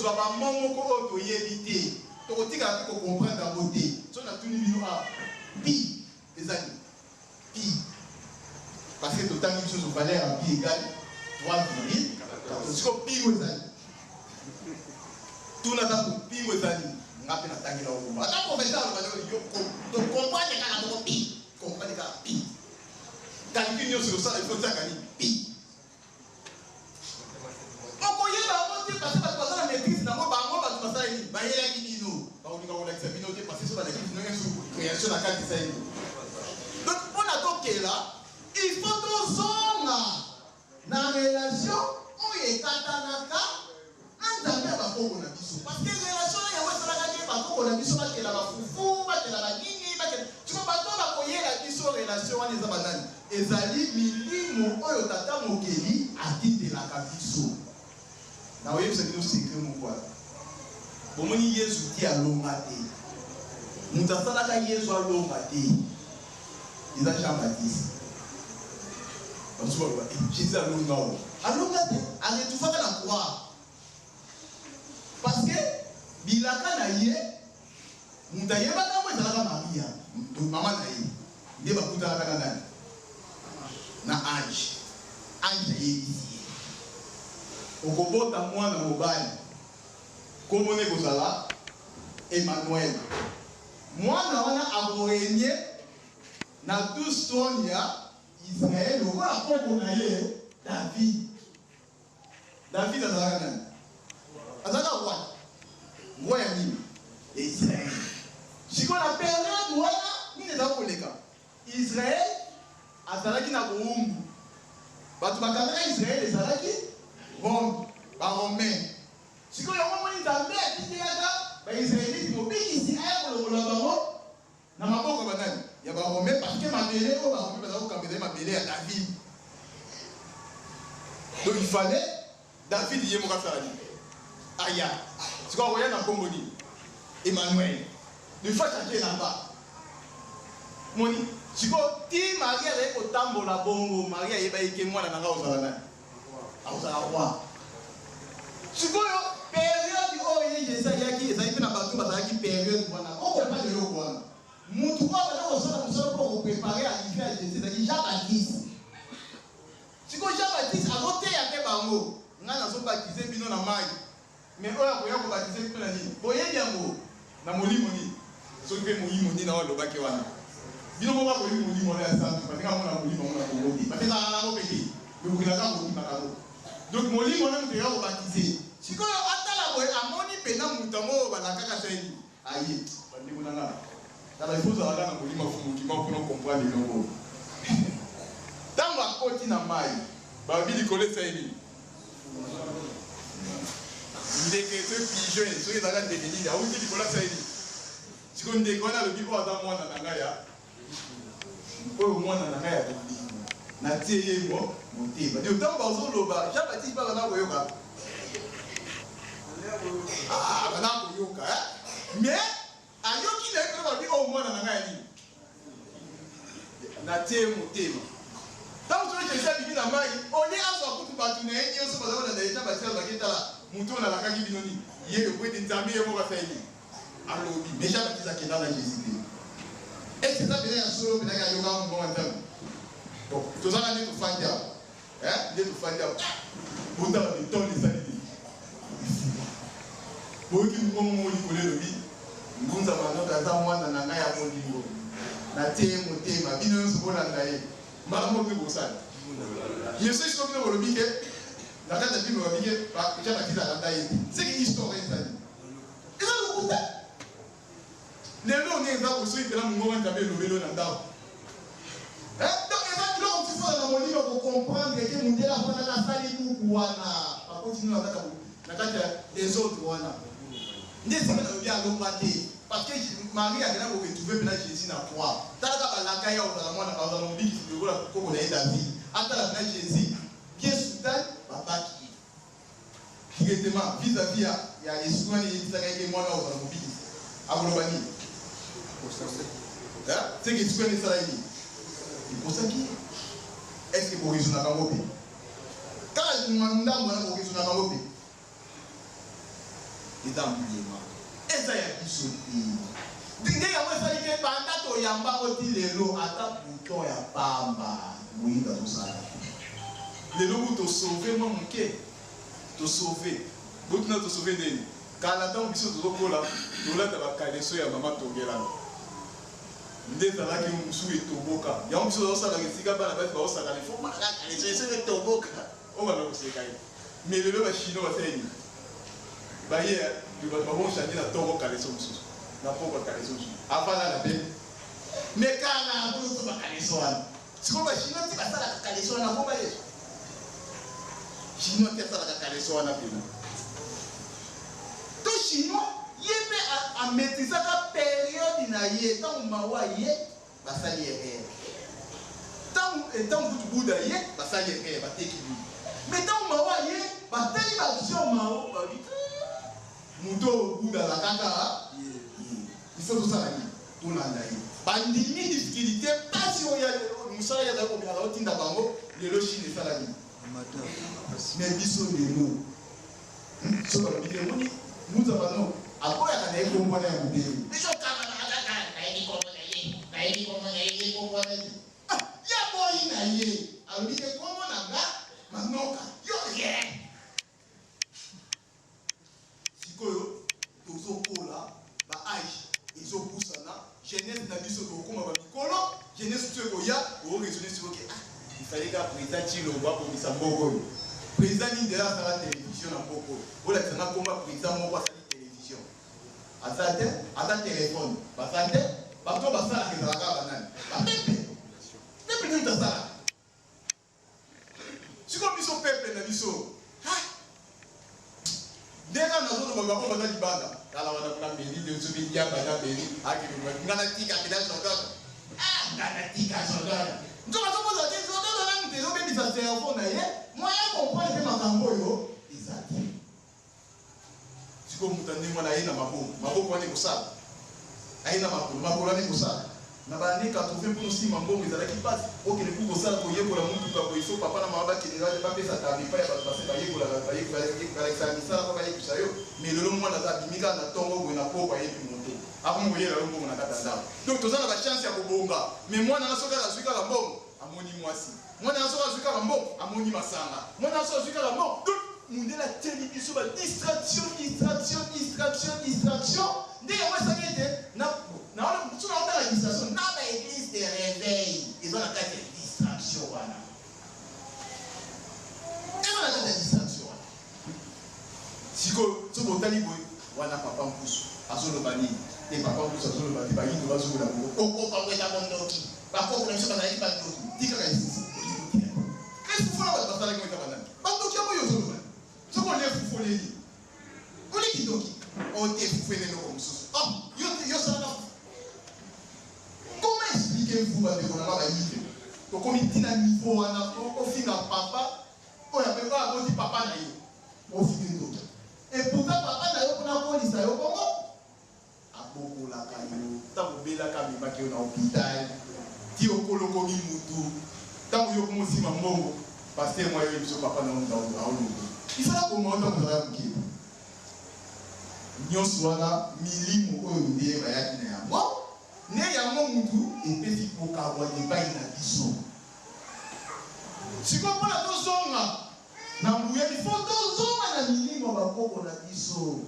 Tokozwa ba mots moko oyo toyebi te, tokotikala pe ko comprendre yango te. Soki natuni bino awa, pi eza nini? Pi. Parce que totangi biso nyonso valeur ya pi egale 3,14. Sikoyo pi ngo eza nini? Tuna ata moto, pi ngo eza nini? Nga pe natangela yo kombo. Ata professeur aloba yo, yo to comprendre kaka moko pi. Comprendre kaka pi. Calcul nyonso osala il faut otiaka nini? Pi. Okoyeba yango te parce que bato baza na maitrise na yango, bango bato basala nini? Bayelaki bino, bakolinga kolakisa bino te parce que soki balakisi bino un jour creation na kati esali nini? Donc mpo na tokela il faut tozonga na relation oyo ekatanaka na Nzambe ya bakoko na biso parce que relation na yango esalaka ke bakoko na biso bakela ba fufu, bakela ba nini, bakela sikoyo bato oyo bakoyela biso relation wana eza banani? Ezali milimo oyo Tata Mokeli atindelaka biso. Nakoyebisa bino secret moko wana. Bomoni Yezu ti alonga te. Moto asalaka Yezu alonga te eza Jean Baptiste. Bamosusu baloba eh, Jesus alonga o. Alonga te, a retrouvaka na croix. Parce que bilaka na ye moto ayebaka yango ezalaka Maria, mama na ye. Nde bakutanaka na nani? Na ange. Ange ayebisi ye, okobota mwana mobali, kombo na ye ekozala Emmanuel. Mwana wana ako regner na 12 trone ya Israël lokola koko na ye David. David azalaka nani? Azalaka roi. Roi ya nini? Ya Israël. Sikoyo na periode wana nini ezalaka koleka? Israël azalaki na bowumbu. Bato bakangaka Israël ezalaki Rome, ba Romains. Sikoyo yango omoni Nzambe atindelaka ba Israelites mobikisi aya kolongola bango na maboko ya banani? Ya ba Romains, parce que mabele oyo ba Romains bazalaki kokamba ezali mabele ya David. Donc il fallait David ye moko asala nini? Aya. Sikoyo akoya na nkombo nini? Emmanuel. Il faut changer elamba. Moni? Sikoyo ti Marie azali kotambola bongo, Marie ayebaki ke mwana na ngai ozala nani? Akozala roi. Sikoyo periode oyo ye Jesus ayaki ezalaki mpe na bato bazalaki periode wana. Okomprendre eloko wana. Mutu oyo abanda kosala mosala mpo ko preparer arrivee ya Jesus ezalaki Jean Baptiste. Sikoyo Jean Baptiste azoteya mpe bango, ngai nazo baptiser bino na mayi, Mais oyo akoya ko baptiser bino na nini? Boyebi yango? Na molimo nini? Soki pe moyimo nini oyo alobaki wana. Bino moko boyebi molimo wana ya santu, parce que nga namona molimo yango na Congo te. Parce que ezalaka nango pe te. Mais bokendaka kaka kokimaka yango. Donc molimo wana mutu eya ko baptiser. Sikoyo atala boye amoni pena mutu yango oyo balakaka asali nini? Aye. Ba ndeko na nga, tala il faut ozala kaka na molimo ya Mfumu Kimbangu pona o comprendre eloko oyo. Tango akoti na mayi, balobi likolo esali nini? Ndeke soki pigeon soki ezalaka ndeke nini awuti likolo asali nini? Sikoyo ndeke wana alobi oyo aza mwana na ngai ya oyo mwana na ngai ya bolingo natie ye mo motema. Donc ntango bazoloba Jean Baptiste mpe abanda koyoka ah, abanda koyoka eh? Mais Ayoki na ye mpe balobi, Oyo mwana na ngai ya nini? Natie ye motema. Ntango soki Jesus abimi na mai, au lieu azwa kutu bato na ye nyonso bazali kolanda ye, Jean Baptiste alobaki, Tala, moto oyo nalakaki bino nini? Ye oyo, mpo ete Nzambe ye moko asali nini? Alobi. Mais Jean Baptiste akenda na Jesus te. Est-ce que eza mpenza ya solo mpenza ke ayokaka mongongo ya Nzambe? Bon, tozalaka nde tofandi awa. Eh, nde tofandi awa. Botala bitole esali nini? Efungwa. Boyoki mongongo moko likolo elobi, Ngunza Manoka aza mwana na ngai ya bolingo. Natie ye motema. Bino nyonso bolanda ye. Mbala moko bino bokosala. Mais soki sikoyo bino bolobi ke na kati ya Bible balobi ke Jean Baptiste alanda ye te. C'est que histoire ezali. Eza lokuta. Lelo ndenge eza boye soki pena mongongo ya Nzambe elobeli yo na ndako eh, donc eza biloko mosusu ozala na molimo ko comprendre ke mundele afandaka asali buku wana bakoti nino na kati na kati ya desordre wana nde esika nalobi alonga te parce que Marie akenda ko retrouver pena Jésus na croix talaka balaka ye akozala mwana akozala mobikisi lokola koko na ye David atala pena Jésus bien soutane babaki ye Directement vis à vis ya ya esprit wana eyebisaka ye ke mwana oyo akozala mobikisi akoloba nini? Hein? C'est que esprit wana esalaki nini? Ekosaki ye. Est-ce que bo raisonnaka yango mpe? Kaka mwa ndambo wana bo raisonnaka yango mpe? Eza embruyement. Eza ya biso te. Nde yango esali ke banda toyamba yango ti lelo ata bouton ya pamba moyindo azosala te. Lelo kutu to sauver mwa moke. To sauver. Botuna to sauver ndenge nini? Kala tango biso tozokola tolata ba caleçon ya mama Tongelana. Nde ezalaki mosusu etoboka. Yango biso tozosalaka esika bana basi bazosakana il faut omona caleçon soki etoboka obanda koseka ye. Mais lelo ba chinois basali nini? Baye bato bako changer na tongo caleçon mosusu na pokwa caleçon mosusu avant alala pe mais kala bozosomba caleçon wana sikoyo ba chinois ti basalaka caleçon wana po baye chinois ti asalaka caleçon wana pena to chinois ye pe a maitrisaka periode na ye ntango mawa ye Basali erreur tango tango kutu Buda aye basali erreur bateki Buda mais tango Mao aye batali ba action Mao balobi moto oyo Buda alakaka ye il faut tosala nini tolanda ye bandimi difficulté pasi oyo mosala ye azali kobima azotinda bango lelo Chine esala nini mais biso lelo Soki balobi te omoni Mbuza Bano aboyaka na ye kombo wana ya mobeli. Biso kaka na kaka nayebi kombo na ye, nayebi kombo na ye, ye kombo wana nini? Ah, ye aboyi na ye, alobi te kombo na nga Manoka, yo rien. Sikoyo tozokola, ba age ezopusana, jeunesse na biso tokokoma ba mikolo, jeunesse mosusu ekoya, o raisonner sikoyo ke ah, il fallait kaka president Tshilombo abongisa mboka oyo. President nini dejà asala television na mboka oyo? Bolakisa nga kombo ya president moko asali television. Aza te, ata telephone baza te, bato oyo basalaka ezalaka kaka banani? Ba peuple. Peuple nde moto asalaka. Sikoyo biso peuple na biso ha nde kaka nazoloba bango baza libanda tala wana kuna meri nde soki diamba na meri akende nga natika pena Jordan ah nga natika Jordan nzoka azokozala te Jordan wana moto ezobebisa cerveau na ye moyen comprendre mpe makambo oyo eza te Sikoyo moto ya ndenge wana aye na maboko, maboko wana ekosala? Aye na makolo, makolo wana ekosala? Na ba annees 80 mpo nosimba mbongo ezalaki mpasi, okende kutu kosala koyekola motuka boye il faut papa na mama bakende bapesa table epai ya bato base bayekolaka balakisaka misala mpo bayebisa yo, mais lelo mwana aza abimi kaka na tongo boye na pokwa ayebi moto akomi koyela yo mbongo na kati ya ndako. Donc toza na ba chance ya kobonga mais mwana wana soki kaka azwi kaka mbongo amoni mwasi. Mwana na soki azwi kaka mbongo amoni masanga. Mwana na soki azwi kaka mbongo donc mundele atieli biso ba distraction distraction distraction distraction nde yango esali ete na na soki naotala distraction na ba eglise de reveil eza na kati ya distraction wana eza na kati ya distraction wana. Sikoyo soki botali boye wana papa Mpusu azoloba nini? Te papa Mpusu azoloba te bayindo bazobola bongo bokoko yango eza bondoki bakoko na biso bazalaki bandoki ti kaka efufu olingi kotia te kasi fufu wana bato basalaki yango eza banani bandoki yango yo ozoloba nini soki olie fufu olie nini olie kindoki o te fufu eza eloko mosusu oh yo te yo osalaka fufu comment expliquez vous bandeko na nga bayindo tokomi ntina niveau wana ofinga papa Oyo ape oyo aboti papa na yo ofingi ndoki et pourtant papa na yo pona akolisa yo bongo abokolaka yo tango obelaka amemaki yo na hopital ti okoli okomi mutu tango yo okomi osima mbongo pasteur mwa yo yebiso papa na yo mutu aolongo il fallait aboma yo tango ozalaka muke nyonso wana milimo oyo nde bayaki na yango nde yango mutu epesi kokabwana epai na biso. Sikoyo pona tozonga na nguya il faut tozonga na milimo ya ba koko na biso.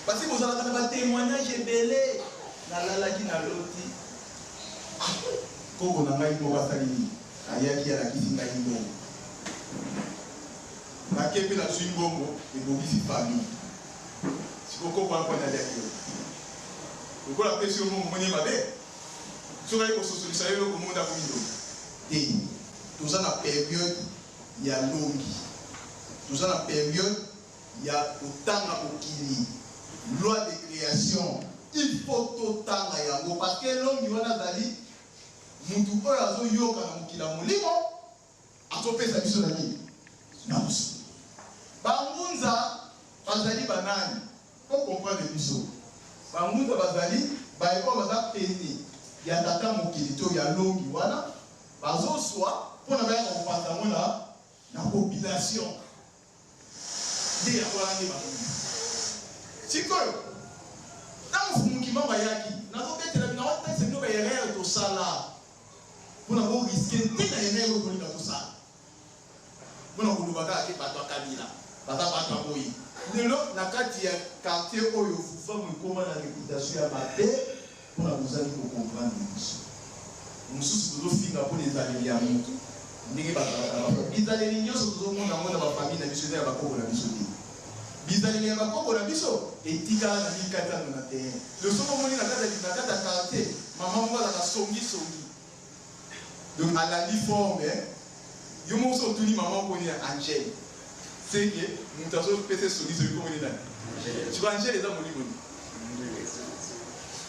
Parce que bozalaka na ba temoignage ebele. Nalalaki na loti koko na ngai moko asali nini? Ayaki alakisi ngai mbongo. Nake pe nazui mbongo ebongisi famille. Sikoyo koko wana pona aliaki yo? Lokola apesi yo mbongo omoni ye mabe? Soki aye kososolisa yo eloko moko nde akomi ndoki? Te. Toza na periode ya longi. Toza na periode ya kotanga mokili. Loi de creation il faut totanga yango parce que longi wana azali mutu oyo azo yoka na mokili ya molimo. Azopesa biso na nini? Na mosuni. Ba ngunza bazali ba nani? Po comprendre biso. Ba ngunza bazali baye oyo baza pene ya tata mokili to ya longi wana bazozua pona bayaka kopanza yango na na population. Nde yango wana nde balobi. Sikoyo, ntango Mfumu Kimbangu ayaki, nazobetela bino, nazotalisa bino ba erreur tosala mpona ko risquer te na erreur oyo tolinga tosala. Mpona koloba kaka ke bato ya Kabila baza bato ya boye. Lelo na kati ya quartier oyo Fufamu ekoma na reputation ya mabe mpona bozangi ko comprendre biso. Mosusu tozofinga mpona ezaleli ya mutu ndenge bazalaka na ba bizaleli nyonso tozomona yango na ba famille na biso eza ya bakoko na biso te. Bizaleli ya bakoko na biso etikala na 1491. Donc soki omoni na kati na kati ya quartier mama moko azalaka songi songi donc alandi forme yo moko soki otuni mama okoni ya Angèle c'est que mutu azo pesa songi songi kombo nini nani? Sikoyo Angèle eza molimo nini?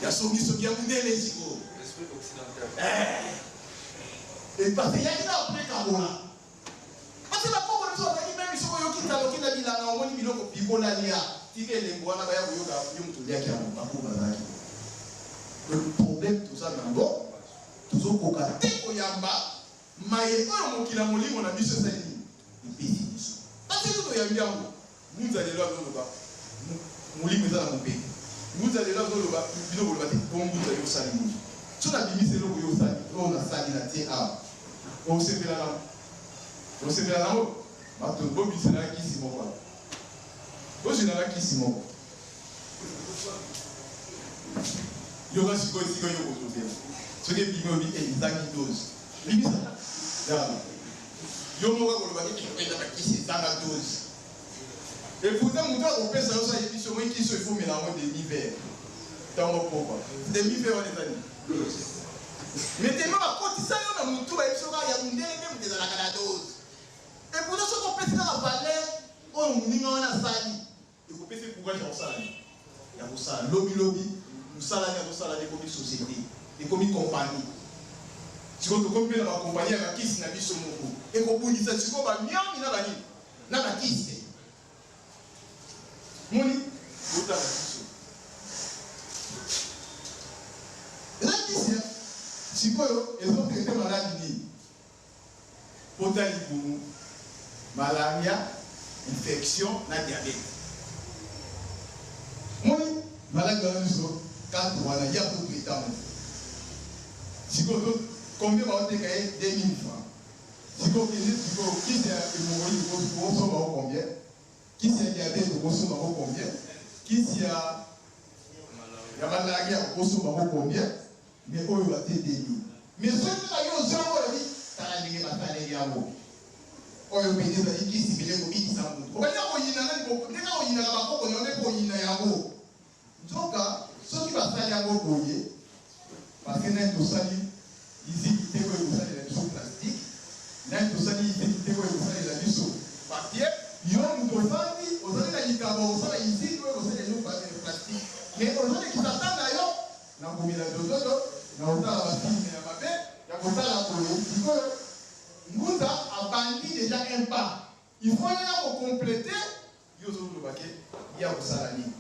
Ya songi songi ya mundele sikoyo. Esprit occidental. Eh. Et parce que yaki na après kabola. Parce que bakoko na biso bazalaki meme soki oyoki nzala okei na bilanga omoni biloko pikola lia tika elembo wana baya koyoka yo moto oliaki yango bakoko bazalaki le problème toza na yango tozokoka te koyamba maye oyo mokili ya molimo na biso esali nini epesi biso parce que toyambi yango Ngunza lelo azoloba molimo eza na mopepe Ngunza lelo azoloba bino boloba te po Ngunza yo osali nini soki nabimisi eloko yo osali oyo nasali na tie awa osepela nango osepela nango bato bobiselaka kisi moko awa bozwelaka kisi moko yoka sikoyo esika yo kozopela soki ebimi obi eh, ezangi dose bimisa Yo moko akoloba te que eza ba kisi ezanga dose. Et pourtant mutu akopesa yo so ayebisi yo moi kisi oyo il faut omela yango demi verre tango pokwa. Demi verre wana eza nini? Mais tellement bakotisa yo na mutu bayebisi yo kaka ya mundele nde mutu ezalaka na dose. Et pourtant soki opesi kaka valeur oyo moninga wana asali Ekopesa ye courage ya kosala nini? Ya kosala. Lobi lobi, mosala nini azosala nde ekomi societe, ekomi compagnie. Sikoyo tokomi mpe na ba compagnie ya ba kisi na biso moko. Ekobundisa sikoyo ba miomi na ba nini? Na ba kisi. Moni? Botala biso. Eza kisi ya sikoyo ezo traiter maladi nini? Pota libumu, malaria, infection na diabète. Omoni maladi wana nionso 4 wana ye azo traiter yango. Sikoyo to combien bao teka ye 2000 francs. Sikoyo kende sikoyo kisi ya hemorroïde okosomba yango combien? Kisi ya diabète okosomba yango combien? Kisi ya ya malaria okosomba yango combien? Mais oyo batie 2000. Mais soki kaka yo ozwi yango olobi tala ndenge basaleli yango. Oyo mpenza ezali kisi mpenza ekobikisa moto. Obandi na koyina nani ndenge kaka oyinaka bakoko na yo nde mpe oyina yango. Nzoka soki basali yango boye parce que nani tosali iziki te oyo ekosalela biso plastique, nani tosali iziki te oyo ekosalela biso papier. Yo moto ofandi ozali na likabo ya kosala iziki oyo ekosalela yo plastique mais ozolekisa temps na yo na komela zozozo, na kotala ba films ya mabe, ya kotala boye, sikoyo Ngunza abandi dejà un pas, il faut ye aya ko completer, yo ozo loba ke ye akosala nini?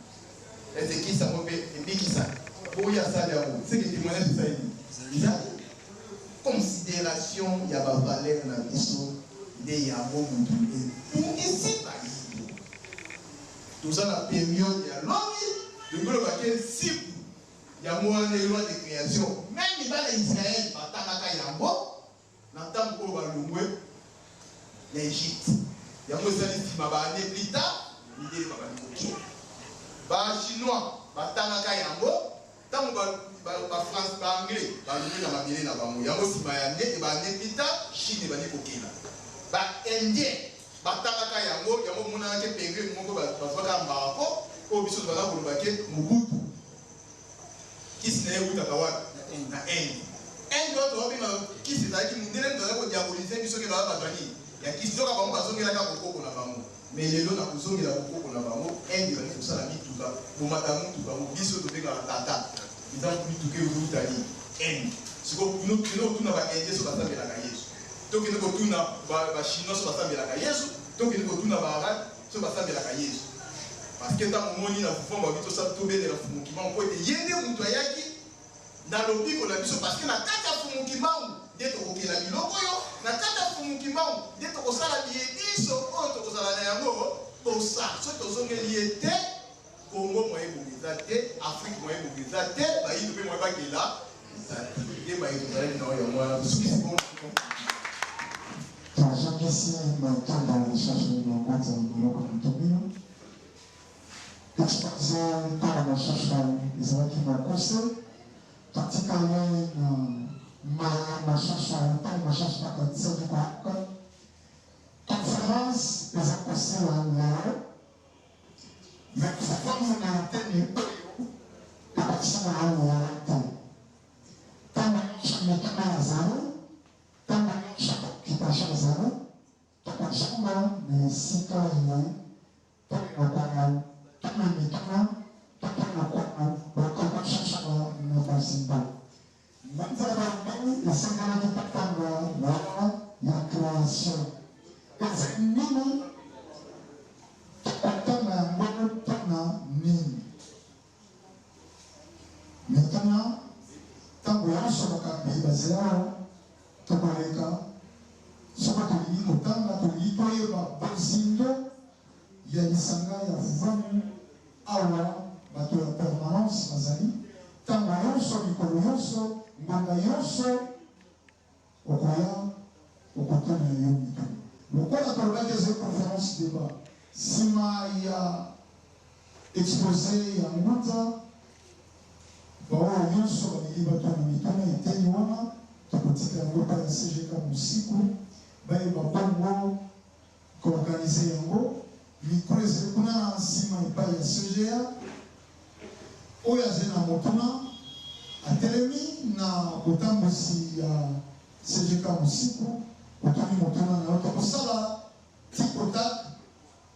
Est ce kisi yango pe ebikisaka? Po ye asali yango, ce que temoignage esali nini? Ezali consideration ya ba valeurs na biso nde yango mutu ebungisi bayindo. Toza na periode ya lobi, tolingi koloba ke nsiku yango wana nde loi de creation. Meme bana Israël batangaka yango na tango oyo balongwe na Egypte. Yango esali sima ba annees plus tard, mindele babandi kotia. Ba chinois batangaka yango tango ba France, ba anglais balongwe na mabele na bango. Yango sima ya annee, ba annees plus tard, Chine ebandi kokela. Ba indiens Batangaka yango, yango omonaka ke periode moko bazwaka embargo oyo biso tobanda koloba ke Mobutu kisi na ye ewutaka wapi? Na Inde. Inde wana tozobenga kisi ezalaki mundele moto azalaki ko diaboliser biso ke baza bato ya nini? Ya kisi. Nzoka bango bazongelaka bokoko na bango. Mais lelo na kozongela bokoko na bango, Inde ebandi kosala mituka, bomata mutuka yango biso tobengaka tata, eza mituka ewuta nini? Inde. Sikoyo kende kotuna ba Indiens soki basambelaka Yesu. Tokende kotuna ba chinois soki basambelaka yesu, tokende kotuna ba arabe soki basambelaka yesu. Parce que tango omoni na fufu balobi tobelela Mfumu Kimbangu po ete ye nde mutu ayaki na lobiko na biso parce que na kati ya Mfumu Kimbangu nde tokokela biloko oyo, na kati ya Mfumu Kimbangu nde tokosala biye binso oyo tokozala na yango. posa. Soki tozongeli ye te, Congo moyen ebonga eza te, Afrique moyen ebonga eza te, bayindo pe moyen bakela eza te. Nde baye tozalaki na oyo yango wana tosukisi bongo. Tozongisi matomba lisusu na kati ya boloko na Tobino. Exposé ntango mosusu ezalaki mokuse, totikali na maye mosusu ntango mosusu tokanisaki koyoka. Conference eza kosila lelo, mais fofana na eteni oyo ekosila lelo te. Ntango nyonso mituna ezali, ntango nyonso occupation ezali, tokozonga na esika ye mpo na kotuna mituna to mpo na kososola na bozindo. Nzala nini esengelaki totanga loi ya creation? Ezali nini? Tokotanga yango mpo na nini? Mituna, Ntango yonso bakambi bazali awa, tokoleka soko tolingi kotanga, tolingi toyeba bozindo ya lisanga ya Vuvamu. Awa bato ya permanence bazali ntango yonso, mikolo yonso, ngonga yonso, okoya okotuna yo mituna. Lokola tolobaki ezali conference debat, sima ya expose ya Ngunza, baoyo nyonso balingi batuna mituna eteni wana, tokotika yango epai ya CGK Musiku, bayeba bongo ko organiser yango. Micro ezali kuna na nsima epai ya CGA. Oyo azali na motuna atelemi na botambwisi ya CGK Musiku, otuni motuna na yo, tokosala tic au tac,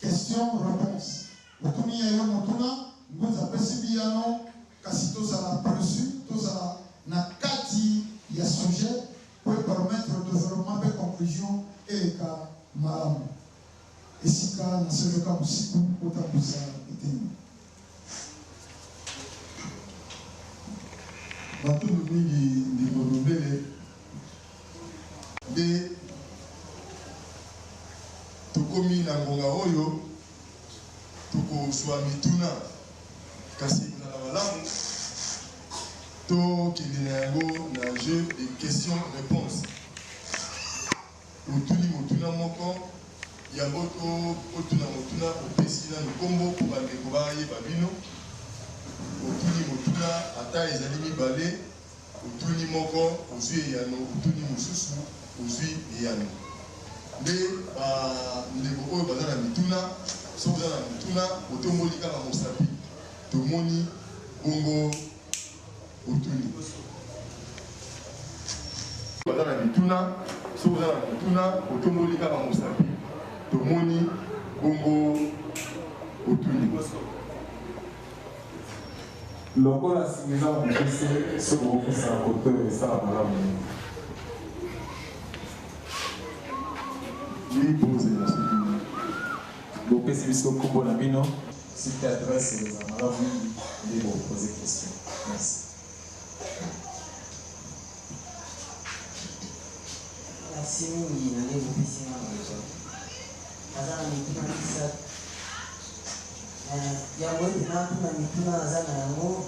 question reponse. Otuni ya yo motuna, Ngunza apesi biyano, kasi tozala precis, tozala na kati ya sujet po e permettre developpement pe conclusion eleka malamu. Esika na CGK Musiku otambwisa eteni. Matondo mingi ndeko Ndombele. Nde tokomi na ngonga oyo tokozwa mituna, kasi ekozala malamu tokende na yango na jeu de questions reponses. Otuni motuna moko, yambo otuna motuna opesi nanu kombo mpo bandeko bayeba bino. Otuni motuna ata ezali mibale, otuni moko ozwi eyano, otuni mosusu ozwi eyano. Nde ba ndeko oyo baza na mituna, soki oza na motuna otomboli kaka mosapi tomoni bongo otuni. Baza na mituna, soki oza na motuna otomboli kaka mosapi tomoni bongo otuni. Lokola singa eza mokuse, soki okopusana kote oyo esala malamu mingi. Oui, bozela soki Bopesi biso kombo na bino. Soki adresse ekozala malamu mingi nde bo poser question. Merci. Merci mingi na ndenge bopesi nga maloba. Naza na mituna misatu. Eh, yambo ete natuna mituna naza na yango,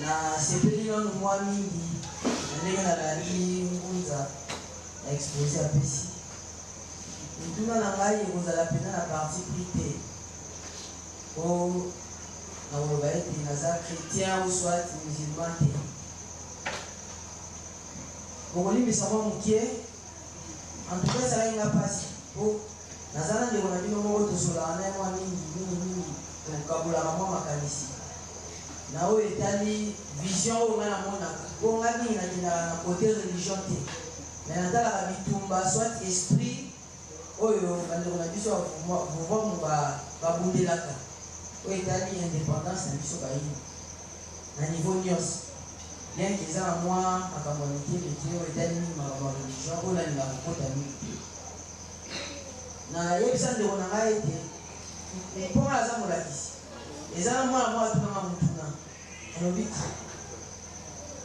nasepeli nanu mwa mingi na ndenge nalandi Ngunza na expose apesi. Mituna na ngai ekozala mpenza na parti pris te po nakoloba ete naza chretien ou soit musulman te. Bokolimbisa mwa mokie, en tout cas esalaki nga pasi po naza na ndeko na bino moko tosololaka na ye mwa mingi, mingi mingi tokabolaka mwa makanisi na oyo etali vision oyo nga namonaka po nga mingi nakendaka na cote religion te. Mais natalaka bitumba soit esprit oyo ba ndeko na biso ya Vuvamu ba babundelaka oyo etali independance na biso bayindo na niveau nionso bien que eza na mwa makambo ya mike mike oyo etali mingi makambo ya religion oyo nalingaka kokota mingi te. Na yebisa ndeko na ngai ete mpo ngai naza molakisi eza na mwana moko atuna ngai motuna Alobi,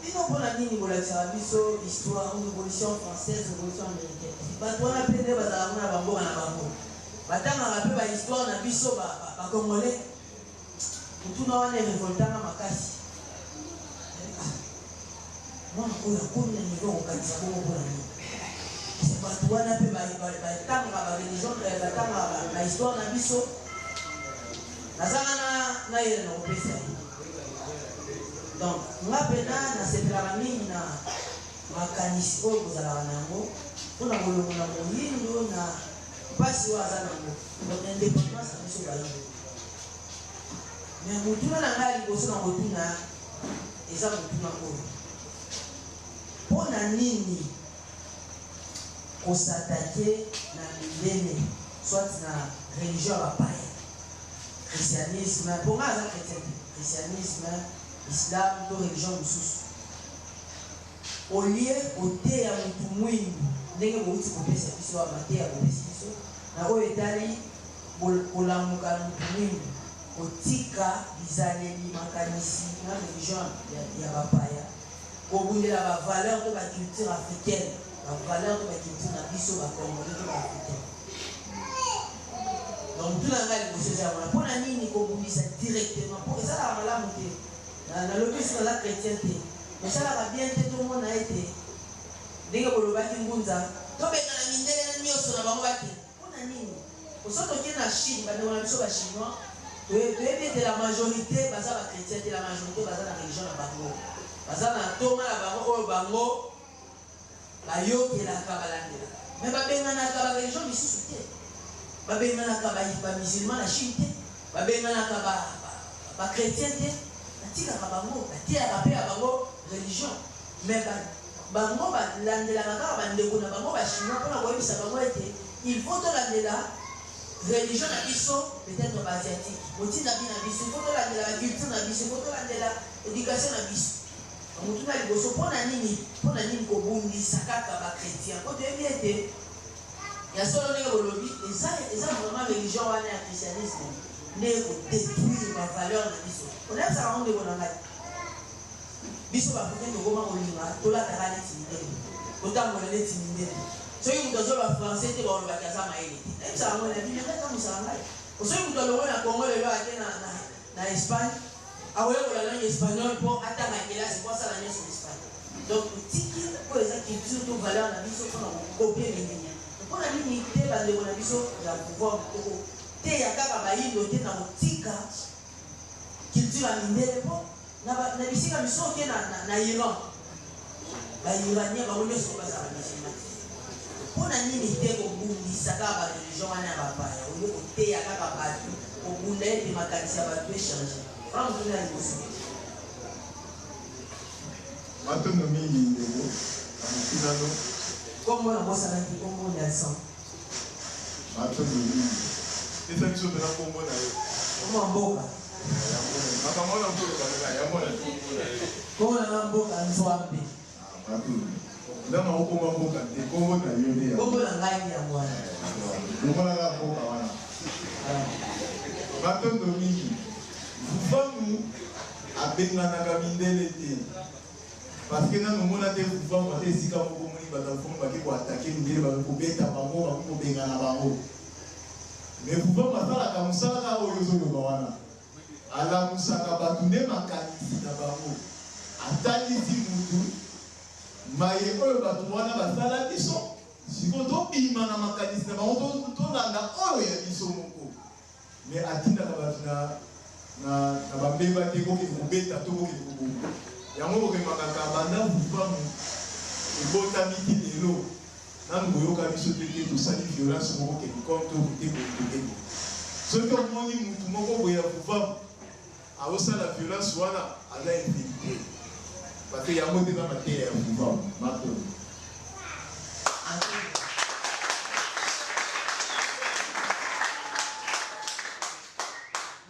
Bino mpo na nini bolakisaka biso histoire, revolution française, revolution americaine? Bato wana mpe nde bazalaka kuna na bamboka na bango. Batangaka mpe ba histoire na biso ba ba congolais? Motuna wana e revolta nga makasi. Ah, mwana oyo akomi na niveau ya kokanisa bongo mpo na nini? Bato wana mpe batangaka ba religion, eh, batangaka ba histoire na biso. Nazanga na na yele na kopesa ye. Donc nga pena nasepelaka mingi na makanisi oyo bozalaka na yango mpo na kolongola moyindo na Pasi oyo aza nango donc independance na biso bayindo mais motuna na ngai ya liboso na kotuna eza motuna oyo pona nini ko s'attaquer na mindele soit na religion ya bapaya christianisme po ngai aza chretien te christianisme islam to religion mosusu Au lieu koteya mutu muindu ndenge bowuti kopesa biso awa mateya bopesi biso na oyo etali kolamuka ya mutu muindu, kotika bizaleli, makanisi na religion ya bapaya, kobundela ba valeurs to ba cultures africaines, ba valeurs to ba cultures na biso ba congolais to ba africains. Donc motuna na ngai ya liboso eza yango wana, pona nini kobundisa directement? Po esalaka malamu te. Nalobi lisusu naza chretien te. Esalaka bien te tomona ete ndenge bolobaki ngunza tobengana mindele na nioso na bango bakende pona nini po soki toke na chine bandeko na biso ba chinois toyebi ete la majorite baza ba chretien te la majorite baza na religion na bango baza na ntoma na bango oyo bango Bayokelaka, balandelaka. Mais babenganaka ba religion misusu te. Babenganaka ba ba musulmans na Chine te. Babenganaka ba ba chretiens te. Batikaka bango, bateyaka pe ya bango religion. Mais ba bango balandelaka kaka ba ndeko na bango ba chinois pona koyebisa bango ete il faut tolandela religion na biso, peut-etre ba asiatiques. Botinda bi na biso, il faut tolandela ba culture na biso, il faut tolandela education na biso. Motuna ya liboso, mpo na nini, mpo na nini kobundisa kaka ba chretiens? Mpo toyebi ete ya solo ndenge bolobi, eza, eza vraiment religion wana ya christianisme nde eko detruire ba valeurs na biso. Onayebisaka yango ndeko na ngai, biso ba africains tokoma kolinga tolataka neti mindele, totambola neti mindele. Soki moto azoloba français te, bakoloba ke aza mayele te. Nayebisaka yango na bino, ekamwisaka ngai. Soki moto alongwe na Congo lelo ake na, na, na Espagne, Akoyekola langue espagnol po atanga kelasi po asala nionso na Espagne. Donc totiki oyo eza culture to valeur na biso pona ko copier mindele. Pona nini te ba ndeko na biso ya pouvoir toko teya kaka bayindo te na kotika culture ya mindele po na ba na bisika misusu oke na na Iran ba iranien bango nionso bazala ba musulman te. Pona nini te kobundisa kaka ba religion wana ya ba paya au lieu koteya kaka batu kobunda ete makanisi ya batu e changer? Wana motuna ya liboso. Matondo mingi ndeko na motuna no. Kombo na bosanaki kombo Nelson. Matondo mingi. Pesa biso pena kombo na yo. Kombo ya mboka. Makambo wana ozoloba kaka yango wana kombo na yo. Kombo na nga mboka Nzwambe. Nanu okoma mboka te, kombo na yo nde yango. Kombo na ngai nde yango wana. Longola kaka mboka wana. Matondo mingi. Vuvamu abenganaka mindele te. Parce que nanu omona te Vuvamu ata esika moko omoni bato ya Vuvamu bake ko attaquer mindele, bake kobeta bango, bake kobengana bango. Mais Vuvamu asalaka mosala kaka oyo ozoloba wana. Alamusaka bato nde makanisi na bango. Atalisi mutu maye oyo bato wana basala biso, sikoyo tobima na makanisi na bango tolanda oyo ya biso moko. Mais atindaka bato na na na ba mbeba te bokende kobeta to bokende koboma. Yango boremakaka banda Vuvamu ebotami ti lelo Nanu boyoka biso te ke tosali violence moko quelconque to kote boye kote boye. Soki omoni mutu moko boye ya Vuvamu azosala violence wana aza infiltre parce que yango nde eza mateya ya Vuvamu. Matondo.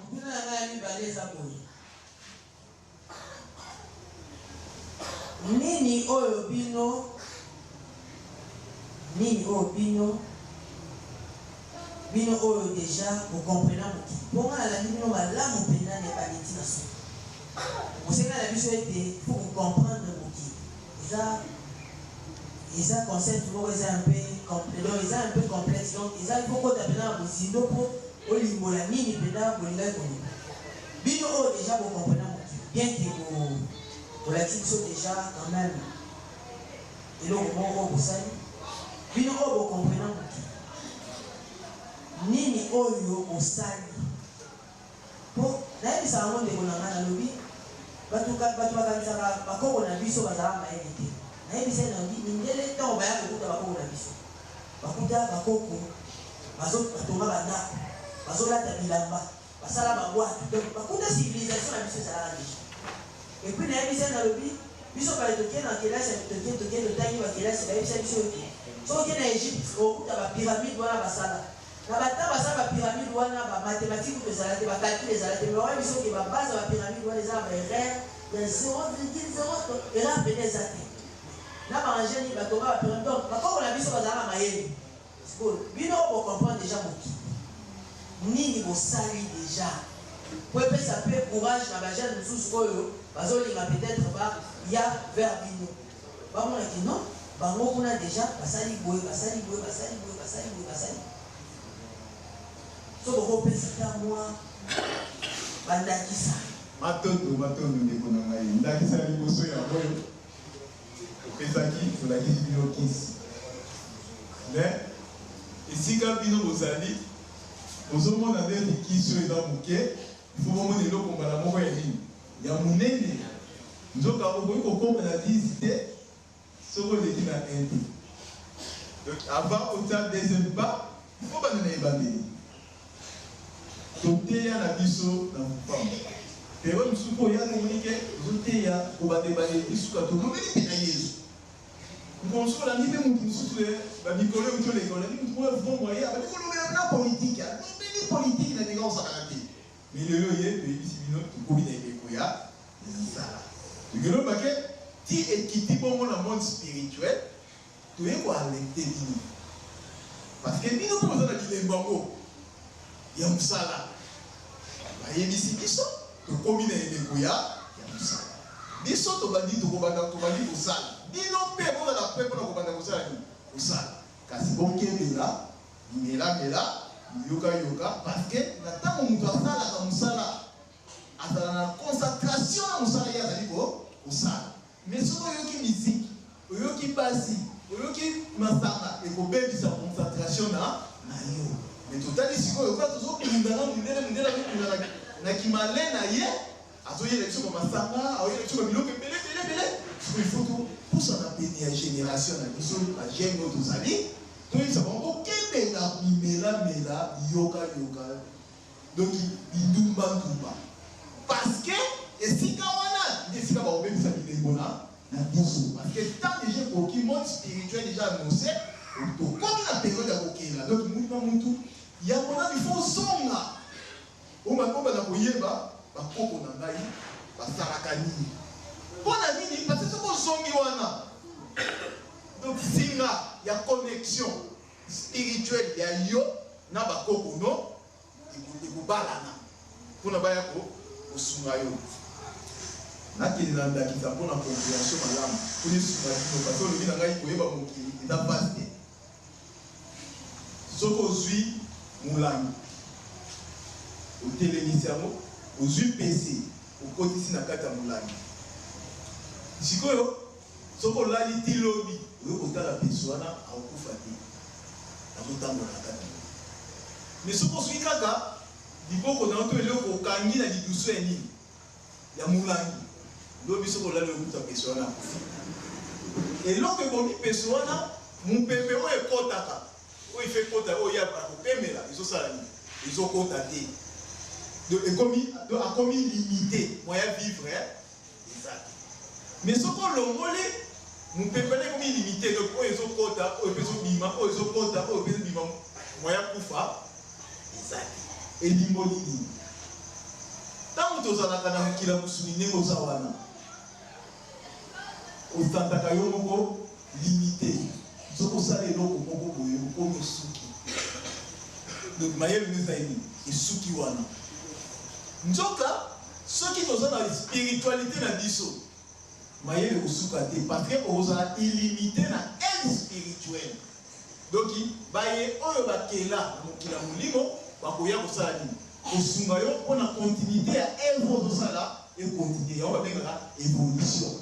Motuna na ngai ya mibale eza boye. Nini oyo bino, nini oyo bino, bino oyo dejà bo comprena mokili? Po nga nalandi bino malamu penza na ebandeli ti na suka. Bosenga na biso ete faut ko comprendre mokili. Eza, eza concept moko eza un peu. donc eza un peu complexe, donc eza il faut kota mpenza na bozindo mpo olimbola nini mpenza bolingaki koloba. Bino oyo déjà bocomprena mokili bien que bolakisi biso déjà quand même eloko moko oyo bosali, bino oyo bocomprena mokili, nini oyo bosali? Po nayebisaka yango ndeko na ngai, nalobi batu batu bakanisaka bakoko na biso bazalaka mayele te. Nayebisa ye nalobi mindele tango baya kokuta bakoko na biso, bakuta bakoko bazo batonga ba ndako, bazolata bilamba, basala ba bwatu, donc bakuta civilisation na biso ezalaka dejà. Et puis nayebisa ye nalobi biso bale toke na kelasi toke toke totangi ba kelasi bayebisa biso ete soki oke na Egypte okokuta ba pyramides wana basala. Na ba temps basala ba pyramide wana ba mathematiques kutu ezala te, ba calcul ezala te mais bayebi biso ke ba base ya ba pyramide wana eza na ba erreur ya 0,0 erreur pena eza te na ba engin nini batonga ba pyramide, donc ba koko na biso bazalaka mayele. Sikoyo bino bo comprendre dejà mokili nini bosali dejà po epesa pe courage na ba jeunes mosusu oyo bazolinga peut etre ba ya vers bino. Bamona que non bango kuna dejà basali boye basali boye basali boye basali boye basali boye. Soki boko pesa ata mua ba ndakisa. Matondo matondo ndeko na ngai. Ndakisa ya liboso yango oyo topesaki, tolakisi bino kisi. Mais esika bino bozali bozomona neti kisi oyo eza moke, il faut bomona eloko mbala moko ya nini? Ya monene. Nzoka okoki kokoma na 10 te soki oleki na 1 te. Donc avant otia deuxième pas, il faut obanda na ebandeli. Toteya na biso na mopanga. Periode mosusu mpo oya tomoni ke ozoteya kobanda ebandeli ti suka tolobeli mpe na Yezu. Mokolo mosusu olandi mpe moto mosusu eh, ba mikolo euti oleka olandi moto moko ya vombo aye abandi kolobela na politiki, alobeli politiki na ndenge akosakana te. Mais lelo ye toyebisi bino tokomi na eleko ya nzala. Tolingi loba ke ti ekiti bongo na monde spirituel toye ko alerte bino parce que bino pe boza na bilembo yango ya musala. Bayebisi biso tokomi na eleko ya ya musala. Biso tobandi tokobanda tobandi kosala. Bino pe bozala près pona kobanda kosala nini? Kosala. Kasi bokebela Mela mela, yoka yoka parce que na tango mutu asalaka musala azala na concentration na musala ye azali ko kosala. Mais soki oyoki musique, oyoki basi, oyoki masanga ekobebisa concentration na na yo. Mais totali sikoyo lokola tozo bunda na mundele, mundele azo bunda na na ki malin na ye, azo yela biso ba masanga, azo yela biso ba biloko ebele ebele ebele. Sikoyo il faut to pusana pene ya generation na biso ba jeunes oyo tozali. Toyebisa bango bokebela bimela mela biyoka yoka donc bindumba ndumba parce que esika wana nde esika bakobebisa bilembo na na biso parce que temps dejà ekoki monde spirituel dejà annonce tokomi na periode ya kokela donc mutu na mutu yambo nanu il faut ozonga obanda koyeba bakoko na ngai basalaka nini mpo na nini parce que soki ozongi wana Donc singa ya connexion spirituelle ya yo na ba koko no ekobalana pona baya ko kosunga yo. Nakende na ndakisa pona comprehension malamu pona esunga bino parce olobi na ngai koyeba mokili eza vaste. Soki ozui molangi otelemisi yango, ozui pese okotisi na kati ya molangi sikoyo Soki olali ti lobi oye kotala peso wana akokufa te azotambola na kati na mais soki ozwi kaka liboko na yo to eloko okangi na lidusu ya nini ya molangi lobi soki olali okuta peso wana akufi. Eloko ebomi peso wana mopepe oyo ekotaka oyo ife ekota oyo ye akopemela ezosala nini ezokota te donc ekomi donc akomi limite moyen vivre Eza te. Mais soki olongoli mupepe wana ekomi illimite donc oyo ezo kota oyo pe ezo bima oyo ezo kota oyo pe ezo bima moyen akufa eza te. Elimboli nini? Tango tozalaka na mokili ya mosuni ndenge oza wana osantaka yo moko limite soki osali eloko moko boye okomi osuki donc mayele no ezali nini esuki wana nzoka Soki toza na spiritualite na biso, mayele ekosuka te parce que okozala illimite na aide spirituelle. Donc baye oyo bakela na mokili ya molimo bakoya kosala nini? Kosunga yo mpo na continuite ya œuvre ozosala e continuer. Yango babengaka evolution.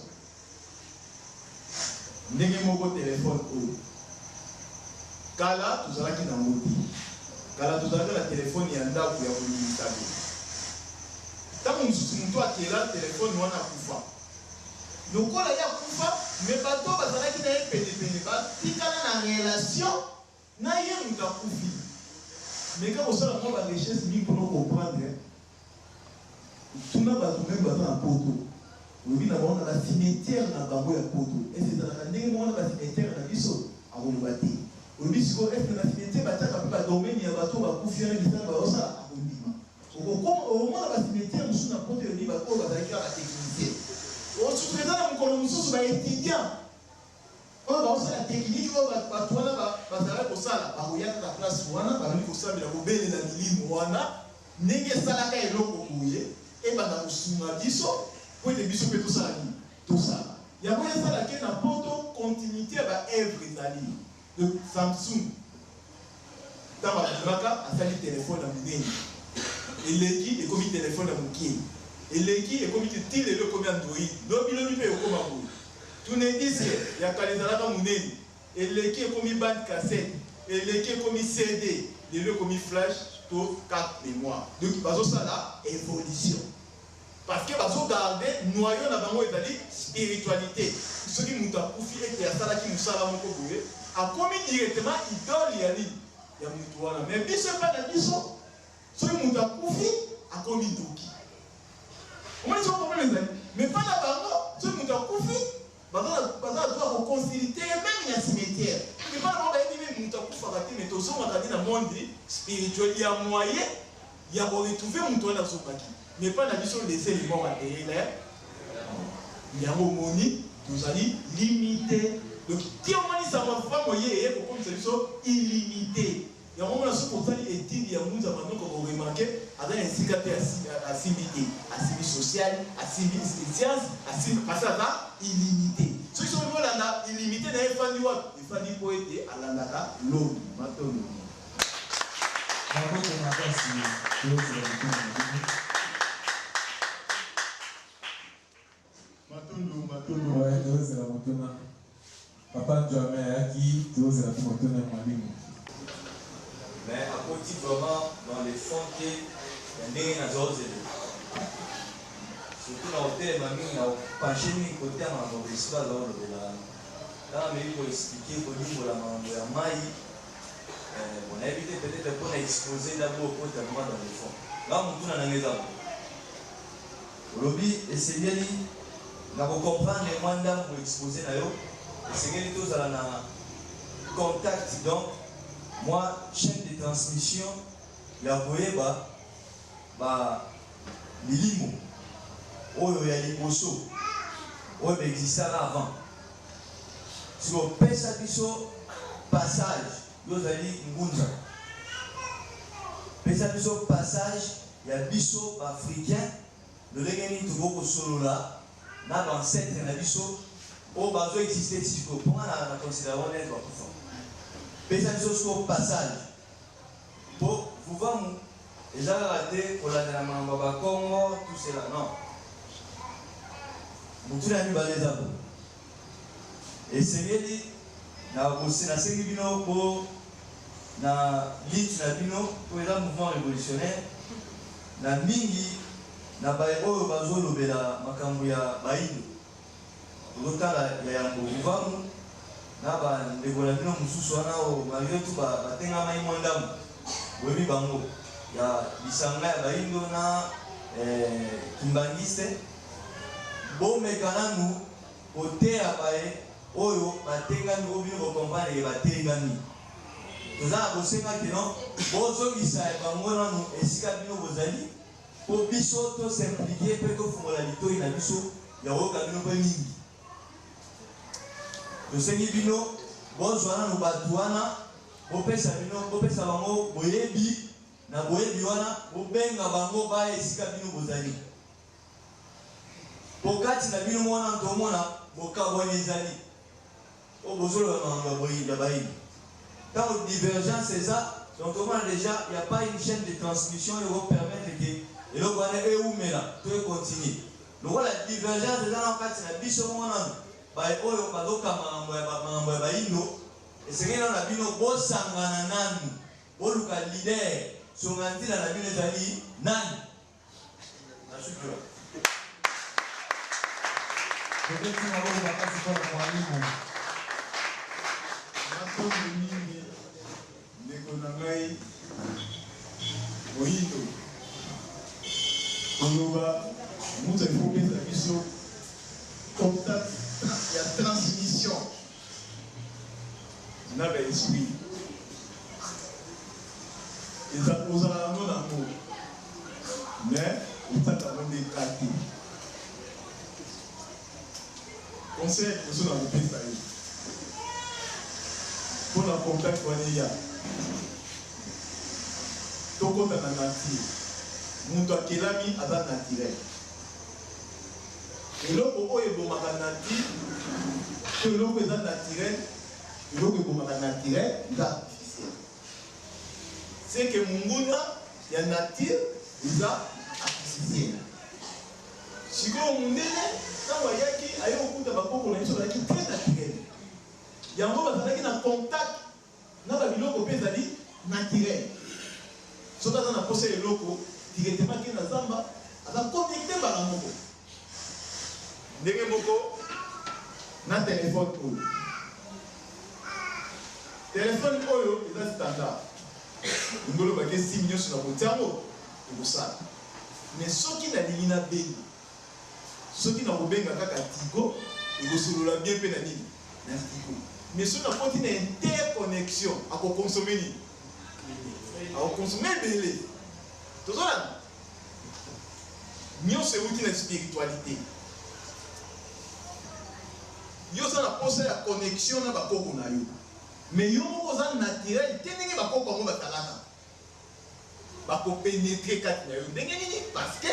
Ndenge moko telephone oyo kala tozalaki na yango te. Kala tozalaka na telephone ya ndaku ya koningisa boye. Tango mosusu mutu akela telephone wana akufa. Lokola ye akufa mais bato oyo bazalaki na ye pene pene ba tikala na relation na ye mutu akufi. Meka kosala mwa ba recherche mingi pona o comprendre. Tuna batu meme baza na poto olobi na bango na ba cimetière na bango ya poto est ce ezalaka ndenge moko na ba cimetière na biso? Akoloba te. Olobi sikoyo est ce na ba cimetière batiaka pe ba domaine ya batu oyo bakufi wana misala bazosala? Akondima. Okokoma okomona ba cimetière mosusu na poto elobi batu oyo bazalaki kaka ba technicien. Osutuka eza na mokolo mosusu ba etudiants Oyo baosala tekiniki oyo bato wana bazalaki kosala, bakoya kaka place wana, bazali kosambela, kobelela milimo wana, ndenge esalaka eloko boye, ebanda kosunga biso, mpo ete biso mpe tosala nini? Tosala. Yango esala ke na poto, continuite ya ba oeuvres ezali. Donc, Samsung, ntango abimaka, asali telephone ya monene. Eleki, ekomi telephone ya moke. Eleki, ekomi ti, ti lelo ekomi Android. Lobi lobi mpe ekokoma boye. Tourne-disque ya kala ezalaka munene, eleki ekomi bande cassette, eleki ekomi CD, lelo ekomi flash to carte memoire. Donc bazo sala evolution parce que bazo garder noyau na bango ezali spiritualite. Soki mutu akufi ete asalaki musala moko boye, akomi directement idole ya nini? Ya mutu wana. Mais biso epai na biso, Soki mutu akufi akomi ndoki. Omoni soki problème ezali. Mais pas na bango soki mutu akufi baza na baza na droit ko consulter ye meme na cimetière. Mais pas na bango bayebi meme mutu akufaka te mais tozongaka nde na monde spirituel ya moyen ya ko retrouver mutu wana azongaki. Mais pas na biso laisser les morts enterrer les yango omoni tozali limite donc ti omoni savoir faire oye eye kokomisa biso illimite. Yango omona soki otali etude ya Ngunza Manoko oko remarquer aza na esika te asimbi te, asimbi social, asimbi science, asimbi parce que aza illimite. Soki soki olingi olanda illimite na ye efandi wapi? Efandi mpo ete alandaka lobi. Matondo mingi. Maboko makasi tozela mituna na bino. Matondo matondo. Ouais, tozela motuna. Papa Njuame ayaki, tozela pe motuna ya mwalimu. Mais akoti vraiment dans le fond te ya ndenge nazaozelela surtout na kotelema mingi na kopenche mingi kote ya makambo ya esprit azakolobela wana ntango ameki koexplike kolimbola makambo ya mai eh, bon nayebi te peut-être mpo na expose d'abord okota vraiment dans le fond nga motuna na nga eza boye Olobi esengeli na ko comprendre mwa ndambu expose na yo, esengeli tozala na contact donc mwa chaine de transmission ya koyeba ba milimo oyo ya liboso oyo ba existaka avant. Sikoyo pesa biso passage, yo ozali ngunza, pesa biso passage ya biso ba africains lolenge nini tokoki kosolola na ba ancetres na biso oyo bazo exister ti sikoyo po nga na considera bango neti bakufa pesa biso sikoyo passage po vuvamu eza kaka te kolandela makambo ya bakongo tout cela non motuna ya mibale eza boye esengeli na nasengi bino bo na lutte na bino po eza mouvement revolutionnaire na mingi na baye oyo bazolobela makambo ya bayindo tozotala ya yambo Vuvamu na ba ndeko na bino mosusu wana oyo malgre tout batengamaki mwa ndambo boyebi bango ya lisanga ya bayindo na eh, kimbangiste bomeka nanu koteya baye oyo batengami oyo bino bo comprendre ke batengami toza na bosenga ke non bozongisa bango nanu esika bino bozali po biso to s'impliquer pe tofungola litoyi na biso ya koyoka bino pe mingi tosengi bino bozwa nanu batu wana bopesa bino bopesa bango boyebi na boyebi wana bobenga bango baya esika bino bozali. Po kati na bino moko nanu tomona bokabwani ezali. Oyo bozoloba makambo ya boyi ya bayindo. Ntango divergence eza, donc tomona déjà y a pas une chaîne de transmission oyo eko permettre que eloko wana ewumela to e continuer. Lokola divergence eza nano kati na biso moko nanu baye oyo bazokamba makambo ya makambo ya bayindo, esengeli nanu na bino bosangana nanu, boluka leader, songa nzila na bino ezali nani? Nasuki wana. Tobeti maboko makasi mpo na mwalimu. Matondo mingi ndeko na ngai moyindo koloba mutu il faut opesa biso contact ya transmission na ba esprit eza ozala yango nango mais otaka yango nde ka te. Conseil ya liboso na kopesa yo mpo na contact wana eya, tokota na nature. Moto akelami aza naturel. Eloko oyo ebomaka nature to eloko eza naturel, eloko ebomaka naturel eza artificiel. C'est que monguna ya nature eza artificiel. Sikoyo mundele tango ayaki, aye kokuta ba koko na biso bazalaki très naturel. Yango bazalaki na contact na ba biloko pe ezali naturel. Soki aza na posa ya eloko, directement ake na zamba, aza connecte mbala moko. Ndenge moko na telephone oyo. Telephone oyo eza standard. Elingi oloba ke sim nionso na kotia yango ekosala. Mais soki nalingi nabenga, soki nakobenga kaka Tigo, ekosolola bien pe na nini? Na Tigo. Mais soki nakoti na interconnexion, ako consommer nini? Ako consommer ebele. Tozolanda? Nionso ewuti na spiritualite. Yo oza na posa ya connexion na ba koko na yo. Mais yo moko oza naturel te ndenge ba koko yango bazalaka. Bako penetrer kati na yo ndenge nini? Parce que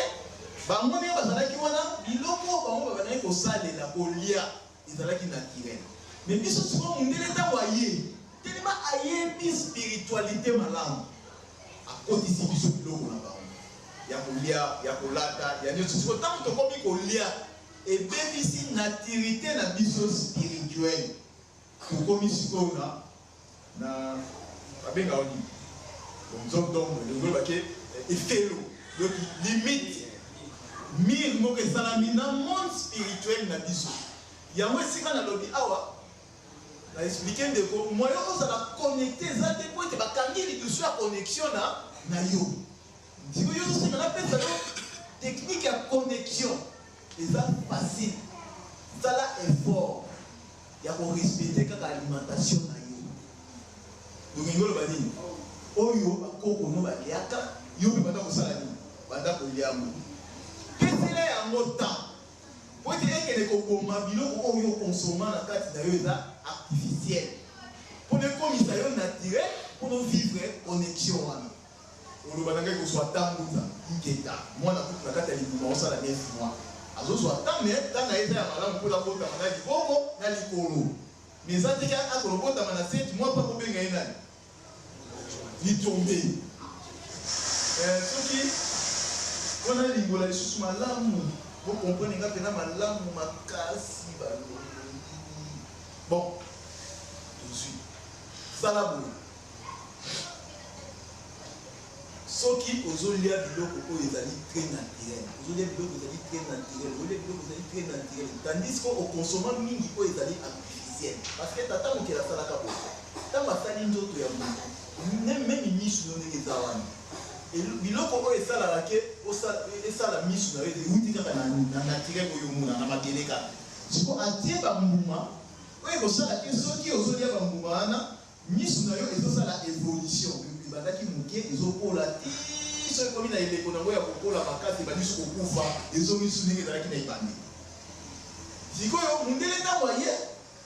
bango ndenge bazalaki wana, biloko oyo bango babandaki kosalela, kolia, ezalaki naturel. Mais biso sikoyo mundele tango aye, tellement ayebi spiritualite malamu, akotisi biso biloko na bango ya kolia, ya kolata, ya nionso. Sikoyo tango tokomi kolia, ebebisi naturite na biso spirituelle. Tokomi sikoyo na na babenga yango nini? Bon, zone d'ombre, elingi koloba ke efelo, donc limite, mur moko esalami na monde spirituel na biso. Yango esika nalobi awa, na expliquer ndeko, moyen ozala connecte eza te mpo ete bakangi lidusu ya connexion na na yo. Sikoyo yo ozosenga napesa yo technique ya connexion, eza facile, sala effort ya ko respecter kaka alimentation na yo. Donc elingi oloba nini? Oyo ba koko no baliaka, yo pe banda kosala nini? Banda kolia yango. Pesela yango temps po ete ekende koboma biloko oyo o consomma na kati na yo eza artificiel pona ekomisa yo naturel pona o vivre connexion wana. Oloba na ngai kozua temps nguza ingeta mwana kutu na kati ya libumu aosala 9 mois azozua temps mais temps na ye eza ya malamu po abotama na liboko na likolo mais eza te ke akolobotama na 7 mois po akobenga ye nani litombe eh, soki po nalimbola lisusu malamu bo comprendre nga pena malamu makasi balongoli bon tozui sala boye. Soki ozo lia biloko oyo ezali très naturel, ozo lia biloko ezali très naturel, ozo lia biloko ezali très naturel, tandis que o consomma mingi oyo ezali artificiel. Parce que tata mokeli asalaka boye, tango asali nzoto ya mutu, meme misu no ndenge eza wana, biloko oyo esalaka ke esala misu na yo ewuti kaka na naturel oyo omona na mabele kaka. Sikoyo atie ba mbuma oyo ekosala ke soki ozo lia ba mbuma wana, Misu na yo ezo sala evolution, ebandaki muke ezo kola ti soki ekomi na eleko nango ya kokola makasi ebandi su kokufa ezongi lisusu ndenge ezalaki na ebandeli. Sikoyo mundele tango aye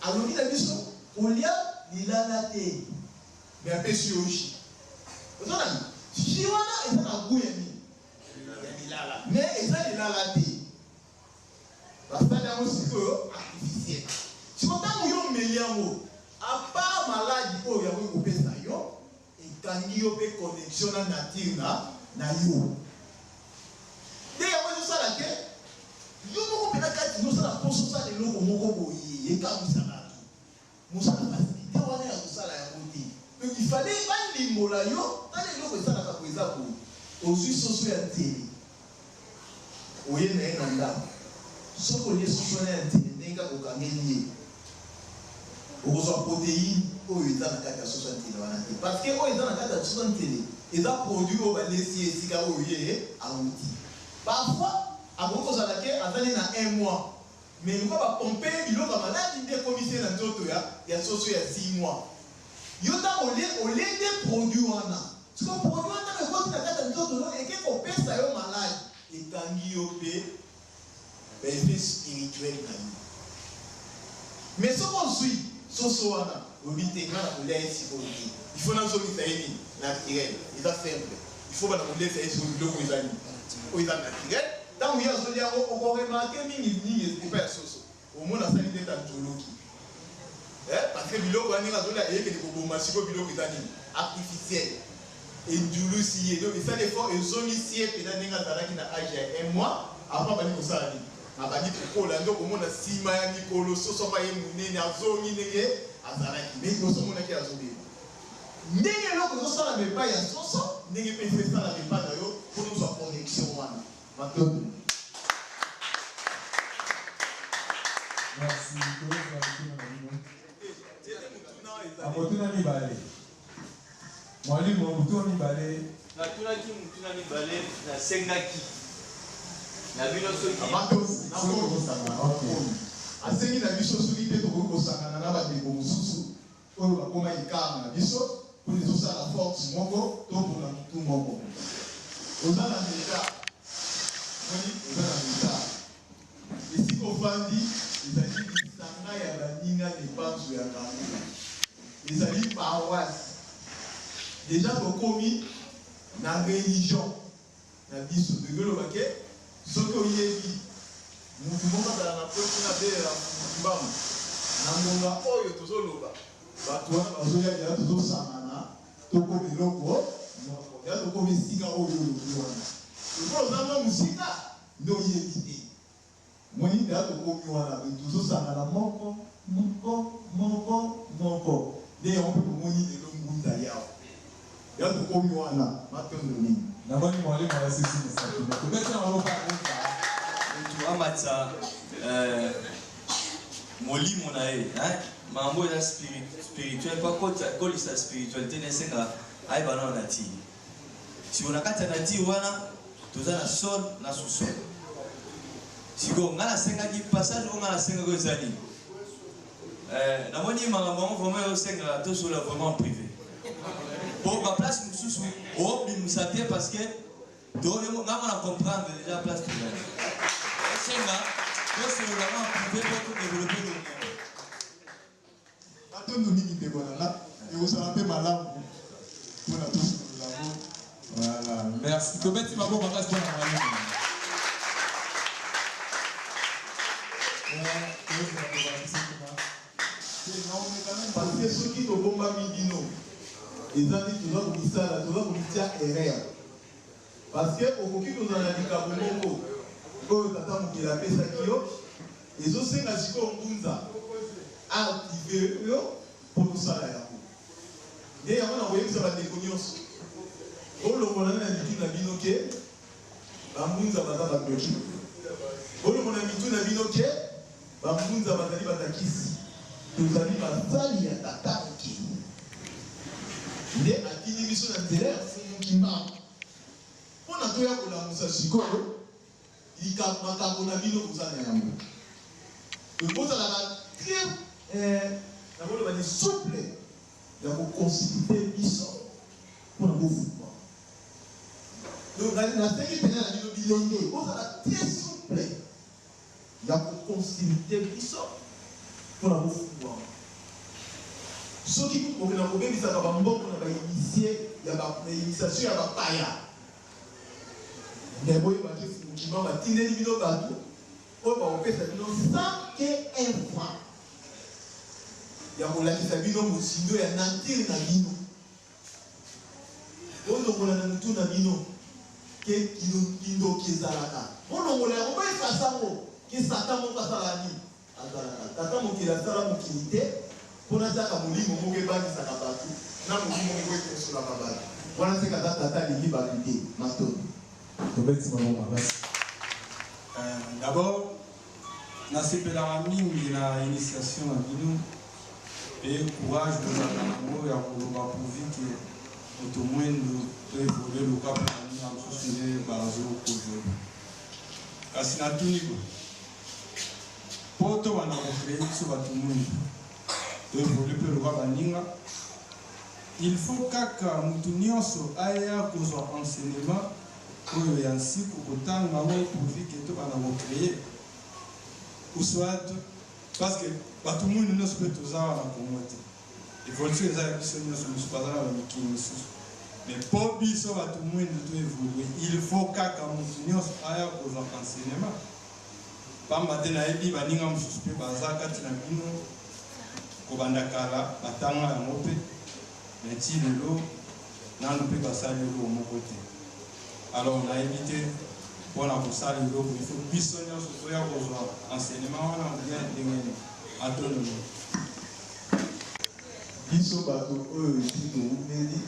alobi na biso kolia lilala te mais apesi yo jus. Ozo landa? Jus wana eza na gout ya nini? Ya lilala mais eza lilala te. Basali yango sikoyo artificiel. Sikoyo tango yo omeli yango, à part maladi oyo yango ekopesa yo. Ekangi yo pe connexion na nature na na yo. Nde yango ezo sala ke yo moko pena kati no oza na posa osala eloko moko boye ekamwisa batu. Mais oza na facilite wana ya kosala yango te. Donc il fallait ba limbola yo tala eloko esalaka boye eza boye. Ozui soso ya nzele oye na ye na ndaku soki olie soso wana ya nzele ndenge kaka okangeli ye okozua proteine oyo eza na kati ya soso ya nzele wana te parce que oyo eza na kati ya soso ya nzele eza produit oyo balesi ye esika oyo ye awuti. Parfois akoki kozala ke aza ne na un mois mais lokola ba pomper ye biloko ya maladi nde ekomisi ye na nzoto ya ya soso ya six mois. Yo tango olie olie nde produit wana sikoyo produit wana tango ekoti na kati ya nzoto no eke kopesa yo maladi ekangi yo pe ba effet spirituel na yo mais soki ozui soso wana olobi te nga nakolia ye sikoyo te il faut nazongisa ye nini naturel eza simple il faut banda koliesa ye sikoyo biloko eza nini oyo eza naturel tango ye azolia yango oko remarquer mingi mingi epai ya soso Omona asali neti anjoloki eh parce que biloko wana ndenge azolia eyekende koboma sikoyo biloko eza nini artificiel enjulusi ye donc esali effort ezongisi ye pena ndenge azalaki na age ya un mois avant abandi kosala nini abandi kokola nde okomona sima ya mikolo soso yango aye monene azongi ndenge azalaki mais liboso omonaki azobeba ndenge eloko ezosalama epai ya soso ndenge pe efo esalama epai na yo mpo ozwa connexion wana. Matondo. Merci. Tozozela mituna na bino. Motuna mibale. Mwalimu, motuna mibale. Natunaki motuna mibale, nasengaki na bino soki. Matondo. Asengi na biso soki te tokoki kosangana na bandeko mosusu oyo bakoma ecart na biso pona ezosala force moko to pona mutu moko. Oza na meta omoni oza na meta esika ofandi ezali lisanga ya baninga ne panzu ya ngambo ezali paroisse dejà tokomi na religion na biso tolingi oloba ke soki oyebi mutu moko azala na coin kuna abelela mfumu kimbangu na ngonga oyo tozo loba batu wana bazoya deja tozo sangana tokoma eloko moko deja tokomi esika oyo olobi wana lokola oza mwa musika nde oyebi te omoni deja tokomi wana donc tozo sangana moko moko moko moko nde yango pe bomoni lelo ngunza yawa deja tokomi wana matondo mingi. Namoni mwalimu alakisi mosapi mais tobeti na maboko ya ngunza. Mutu amatisa eh, molimo na ye hein? Makambo oyo eza spirituel po akolisa spiritualite na esenga ayeba nano nature. Sikoyo na kati ya nature wana toza na sol na sous sol. Sikoyo nga nasengaki passage oyo nga nasengaki oyo eza nini? Eh, namoni makambo yango vraiment ezosenga tosolola vraiment en privé. Po ba place mosusu obimisa te parce que nga mona comprendre déjà place tozali. Esenga tosolola en privé po to développer le monde. Matondo mingi ndeko na nga, ekozala pe malamu pona tosolola yango. Voilà, merci. Tobeti maboko makasi pona mwalimu. Parce que soki tobombami bino eza nde toza komisala toza komitia erreur parce que okoki kozala na likambo moko oyo tata mokili apesaki yo Ezo senga sikoyo ngunza a activer yo po tosala yango. Nde yango nako yebisa ba ndeko nionso bo longola na mitu na bino ke ba ngunza baza ba ndoki. Bo longola na mitu na bino ke ba ngunza bazali ba kisi. Tozali basali ya tata mokili. Nde atindi biso na nzela ya Mfumu Kimbangu pona toya kolamusa sikoyo Likambo makambo na bino boza na yango donc bozalaka très eh, nakoloba ni souple ya ko consulter biso pona bofungwama. Donc nasengi mpenza na bino bilenge bozala très souple ya ko consulter biso pona bofungwama. Soki kutu bokenda kobebisaka ba mbongo na ba initie ya ba initiation ya bapaya Mais boyeba ke Fukima batindeli bino batu oyo bakopesa bino sans ke un franc ya kolakisa bino mozindo ya nature na bino. Bolongola na mitu na bino ke kindoki ezalaka. Bolongola yango, bo effacer yango ke Satan moko asalaka nini? Azalaka. Tata mokeli asala mokili te pona atiaka molimo moko ebangisaka batu na molimo moko e consolaka batu. Wana seke aza tata alingi batu te. Matondo. Tobeti bango makasi. D'abord nasepelaka mingi na initiation na bino pe courage bozalaka nango ya koloba pourvu que moto mwindu to evoluer loka pe baninga mosusu nde bazo ko evoluer. Kasi natuni boye, po tobanda ko creer biso batu mwindu to evoluer pe loka baninga, il faut kaka mutu nionso aya kozwa enseignement oyo ya nsiku kotanga yango pourvu que tobanda ko creer ou soit parce que batu mwindu nionso pe toza awa na Congo te. Evolution eza ya biso nionso, misusu baza na ba mikili misusu mais po biso batu mwindu to evoluer il faut kaka mutu nionso aya kozwa enseignement pamba te nayebi baninga mosusu pe baza kati na bino kobanda kala batanga yango pe mais ti lelo nanu pe basali eloko moko te alors nayebi te pona kosala eloko il faut biso nionso toya kozwa enseignement wana ou bien ndenge nini? Matondo mingi. Biso bato oyo esi towumeli,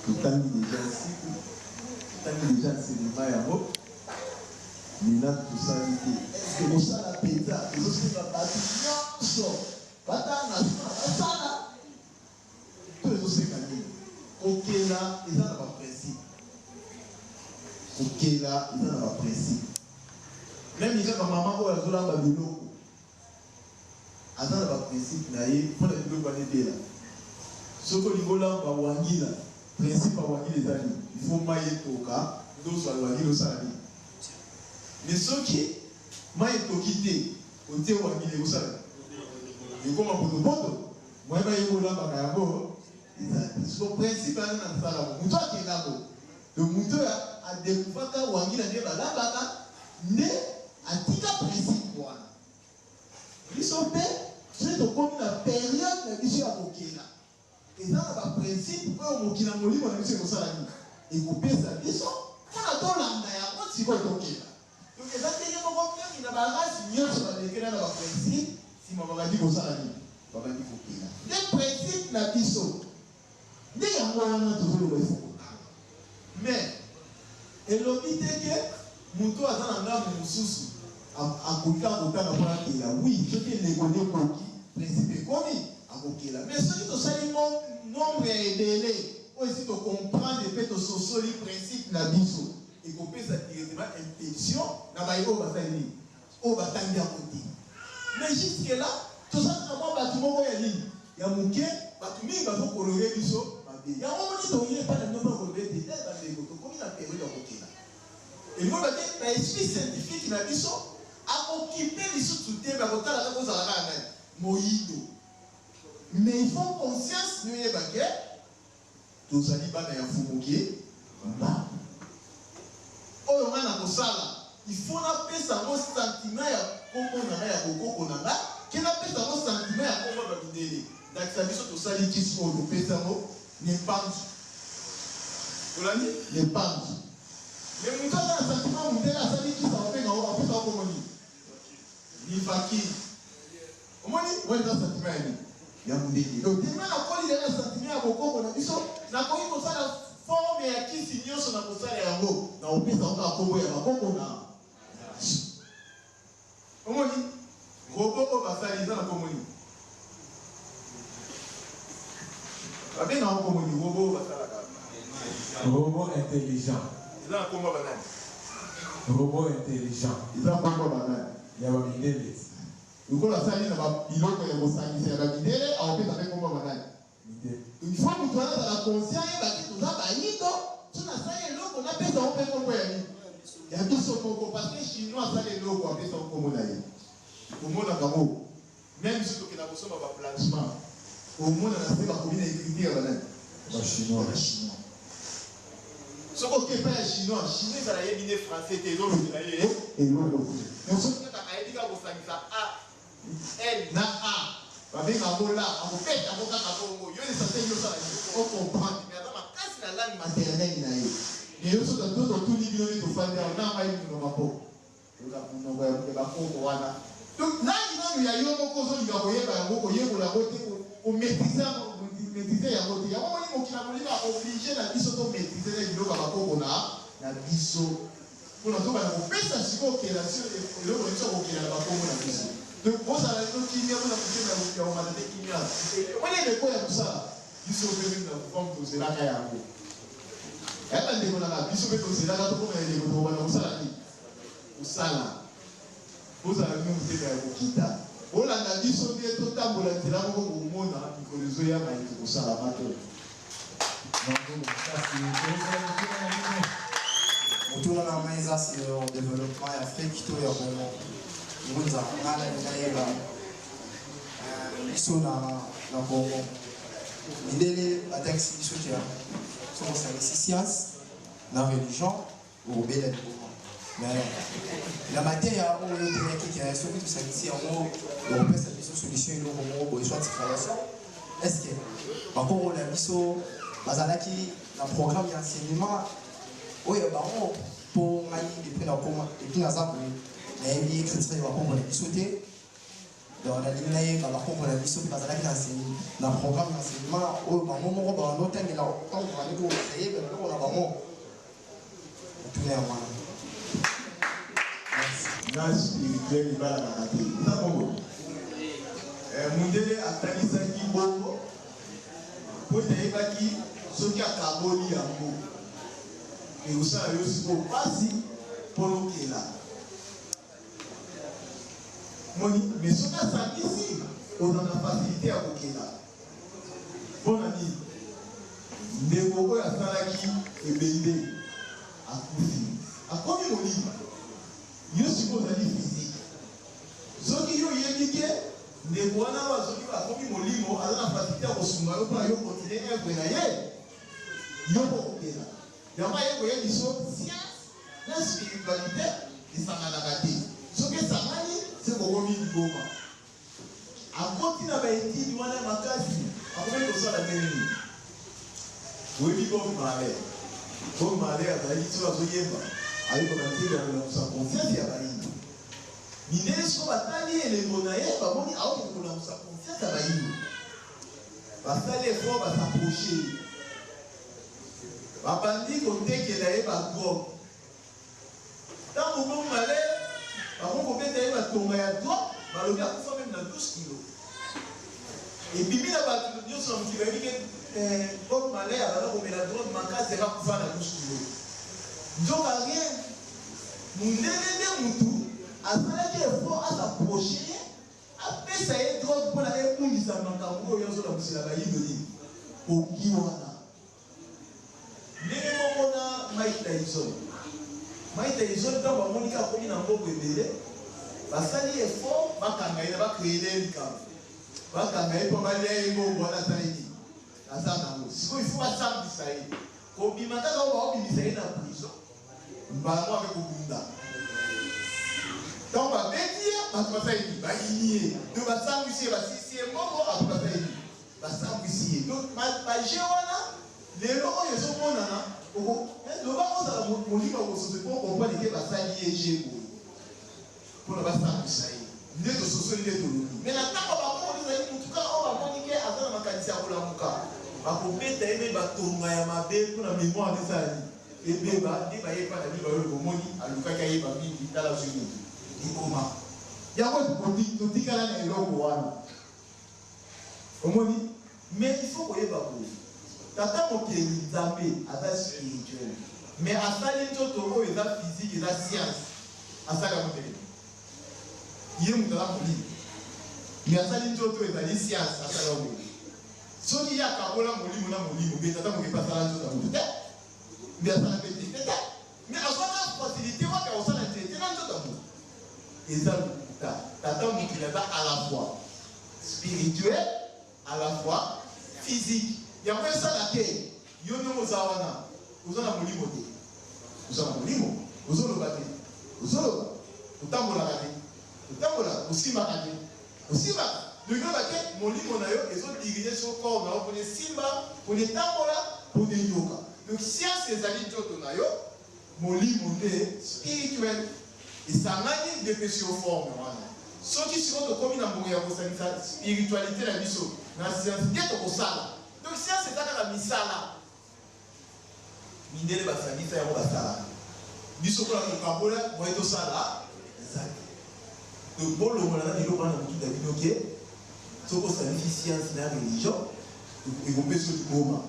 totangi dejà siku, totangi dejà enseignement yango, mais nanu tosali te. Est ce que kosala penza ezosenga batu nionso batanga sima basala to ezosenga nini? Kokela eza na ba principes, kokela eza na ba principes. Meme kaka mama oyo azolamba biloko, Aza na ba principe na ye pona biloko wana ebela. Soki olingi olamba wangila, principe ya wangila eza nini? Il faut mayi etoka nde ozua wangila osala nini? Mais soki mayi etoki te otie wangila ekosala nini? Ekoma potopoto? Moyen bayeba olambaka yango eza te. Sikoyo principe wana nani asala yango? Mutu akenda yango. Donc mutu oyo a decouvraka wangila nde balambaka nde atika principe wana. Biso mpe soki tokomi na periode na biso ya kokela, eza na ba principes oyo mokili ya molimo na biso ekosala nini? Ekopesa biso pona tolanda yango sikoyo tokela. Donc eza ndenge moko meme na ba races nionso balekela na ba principes, sima babandi kosala nini? Babandi kokela. Nde principe na biso nde yango wana tozoloba il faut kotanga. Mais elobi te ke mutu oyo aza na ngambu mususu akoki kaka kotanga po akela. Oui soki eleko nde ekoki, principe ekomi, akokela. Mais soki tosali nombre ya ebele oyo esi to comprendre pe tososoli principe na biso, ekopesa directement impulsion na baye oyo basali nini? Oyo batangi yango te. Mais jusque là toza kaka mwa batu moko ya nini? Ya muke, batu mingi bazo colorer biso mabe. Yango omoni toye epai na bino pona koloba ete eh ba ndeko tokomi na periode ya kokela. Elingi koloba te na esprit scientifique na biso akokipe lisusu te mais akotala kaka ozala kaka nani? Moyindo. Mais il faut conscience no eyeba ke Tozali bana ya Mfumu Kimbangu. Oyo nga nakosala, il faut napesa yango sentiment ya kombo na nga, ya bokoko na nga, ke napesa yango sentiment ya kombo ya ba mindele. Ndakisa biso tosali kisi oyo topesi yango Nepanzu. Olandi? Nepanzu. Mais mutu aza na sentiment ya mundele asali kisi akobenga yango, akopesa yango kombo nini? Nivaquine. Omoni? Wana eza sentiment ya nini? Ya mundele. Donc tellement nakoli dejà na sentiment ya bokoko na biso, nakoki kosala forme ya kisi nionso nakosala yango, nakopesa yango kaka kombo ya bakoko na biso. Omoni? Robot oyo basali eza na kombo nini? Babengaka yango kombo nini? Robot oyo basalaka. Robot intelligent. Eza na kombo ya banani? Robot intelligent. Eza kombo ya banani? Ya ba mindele. Lokola asali na ba biloko ya kosangisa ya ba mindele, akopesa pe kombo ya ba nani? Mindele. Il faut mutu wana azala conscient ayeba ke toza bayindo, soki nasali eloko napesa yango pe kombo ya nini? Ya biso moko parce que chinois asali eloko apesa yango kombo na ye. Omonaka yango meme soki tokenda kosomba ba plasma, omona na se bakomi na ecriture ya ba nani? Ba chinois. Ya ba chinois. Soki oke epai ya chinois, chinois ezala ayebi nde français te, ezolobela ye eloko te. Mais soki kaka ayebi kaka kosangisa A, L na A, babenga yango la, akobeta yango kaka bongo. Yo l'essentiel yo osala nini? O comprendre. Mais aza makasi. na langue maternelle na ye. Mais yo soki to totuni bino nde tofandi awa na ngai monoko ya mboka, oza monoko ya bakoko wana. Donc nani nanu ya yo moko ozolinga koyeba yango, koyekola yango te, ko maitriser yango, maitriser yango te. Yango omoni mokili ya molimo a obliger na biso to maitriser na biloko ya bakoko na na biso. Pona tobanda kopesa sikoyo kelasi eloko na biso ya kokela na bakombo na biso. Donc bozala na bino kimia, bozala motema ya komata te kimia. Omoni eleko ya kosala biso pe meme na Kuvam tozelaka yango. Eh ba ndeko na nga, biso pe tozelaka tokoma na eleko tokobanda kosala nini? Kosala. Bozala bino motema ya kokita. Bolanda biso nde totambola nzela moko bokomona mikolo ezoya maye tokosala. Matondo. Matondo makasi. Tozala motuna na bino. Motuna na ngai eza sur developpement ya Afrique to ya Congo. Ngunza, ngai nalingi nayeba biso na na Congo. Mindele batangisi biso ke soki osangisi science na religion okobela liboma. Mais na mateya oyo oteyaki ke soki tosangisi yango okopesa biso solution eloko moko boye soit création. Est-ce que bakoko na biso bazalaki na programme ya enseignement oyo ya bango? Po ngai depuis nakoma depuis naza boye nayebi écriture ya bakoko na biso te. Donc nalingi nayeba bakoko na biso mpe bazalaki na na programme ya enseignement oyo bango moko babanda otangela ntango babandi ko créer biloko na bango. Motuna yango wana. Merci. Na spirituel ebalanaka te. Eza bongo? Eh, mundele atangisaki bongo mpo ete ayebaki soki akaboli yango ekosala yo sikoyo mpasi mpo nokela. Omoni? Mais soki asangisi, ozala na facilite ya kokela. Pona nini? Ndeko oyo asalaki ebende akufi, akomi molimo. Yo sikoyo ozali physique. Soki yo oyebi ke ndeko wana oyo azoki akomi molimo, aza na facilite ya kosunga yo pona yo continuer oeuvre na ye, yo pe okokela. Yango aye koyebiso science na spiritualite esanganaka te. Soki esangani se bokomi liboma. Akoti na ba etudes wana ya makasi, akomaki kosala ndenge nini? Boyebi Bob Marley? Bob Marley azalaki soki azoyemba, ayembaka nzembo ya kolamusa conscience ya bayindo. Mindele sikoyo batali elembo na ye, bamoni aokende kolamusa conscience ya bayindo. Basali effort ba s'approcher ye. Babandi kotekela ye ba drogue. Tango Bob Marley bakomi kobeta ye ba tonga ya drogue, balobi akufa meme na 12 kilos. Ebimi na batu nionso na mokili bayebi ke Bob Marley abanda komela drogue makasi yango akufa na 12 kilos. Nzoka rien, mundele nde mutu asalaki effort a s'approcher ye, apesa ye drogue pona ebungisa makambo oyo ye azolamusela bayindo nini? Pongi wana. Ndenge moko na Mike Tyson. Mike Tyson ntango bamoni kaka akomi na mbongo ebele, basali effort bakanga ye na ba creer ye likambo. Bakanga ye mpo balia ye mbongo wana asali nini? Aza na yango. Sikoyo il faut basambisa ye. Kobima kaka oyo baobimisa ye na prison, mbala moko ake kobunda. Ntango babeti ye, bato basali nini? Bayini ye. Donc basambwisi ye, basilisi ye mbongo, après basali nini? Basambwisi ye. Donc ba jeux wana lelo oyo ezo monana oko loba ozala molimo ya kososola po o comprendre ke basali ye jeux boye pona basambwisa ye. Nde tososoli nde tolobi. Mais na tango ya ba koko nde ezali mutu kaka oyo bamoni ke aza na makanisi ya kolamuka bakobeta ye meme ba tonga ya mabe pona memoire na ye esala nini? Ebeba. Nde baye epai na bino bayoyo bomoni alukaki ayeba mingi tala azwi nini? Liboma. Yango totikala na eloko wana. Omoni? Mais il faut koyeba boye, Tata mokeli, Nzambe, aza spirituel mais asali nzoto oyo eza physique, eza science. Asali yango ndenge nini? Ye mutu aza molimo mais asali nzoto oyo ezali science, asali yango ndenge nini? Soki ye akabola molimo na molimo, mais Tata mokeli pe asala nzoto ya mutu te? Mais asala pe nzete te? Mais azwaka facilite wapi ya kosala nzete na nzoto ya mutu? Eza lokuta. Tata mokili aza à la fois spirituel à la fois physique. Yango esala te yo ndenge oza wana oza na molimo te. Oza na molimo, ozoloba te, ozoloba, otambolaka te, otambolaka, osimbaka te, osimbaka. Donc eloba te molimo na yo ezo diriger sur corps na yo pona esimba, pona etambola, pona eyoka. Donc science ezali nzoto na yo, molimo nde spirituel. Esangani nde epesi yo forme wana. Soki sikoyo tokomi na ngonga ya kosangisa spiritualite na biso na science nde tokosala. Donc science eza kaka misala. Mindele basangisa yango basalaka. Biso mpona kokabola moyen tosala eza te. Donc bolongola nanu eloko wana na mutu na bino ke soki osangisi science na religion ekopesa yo liboma.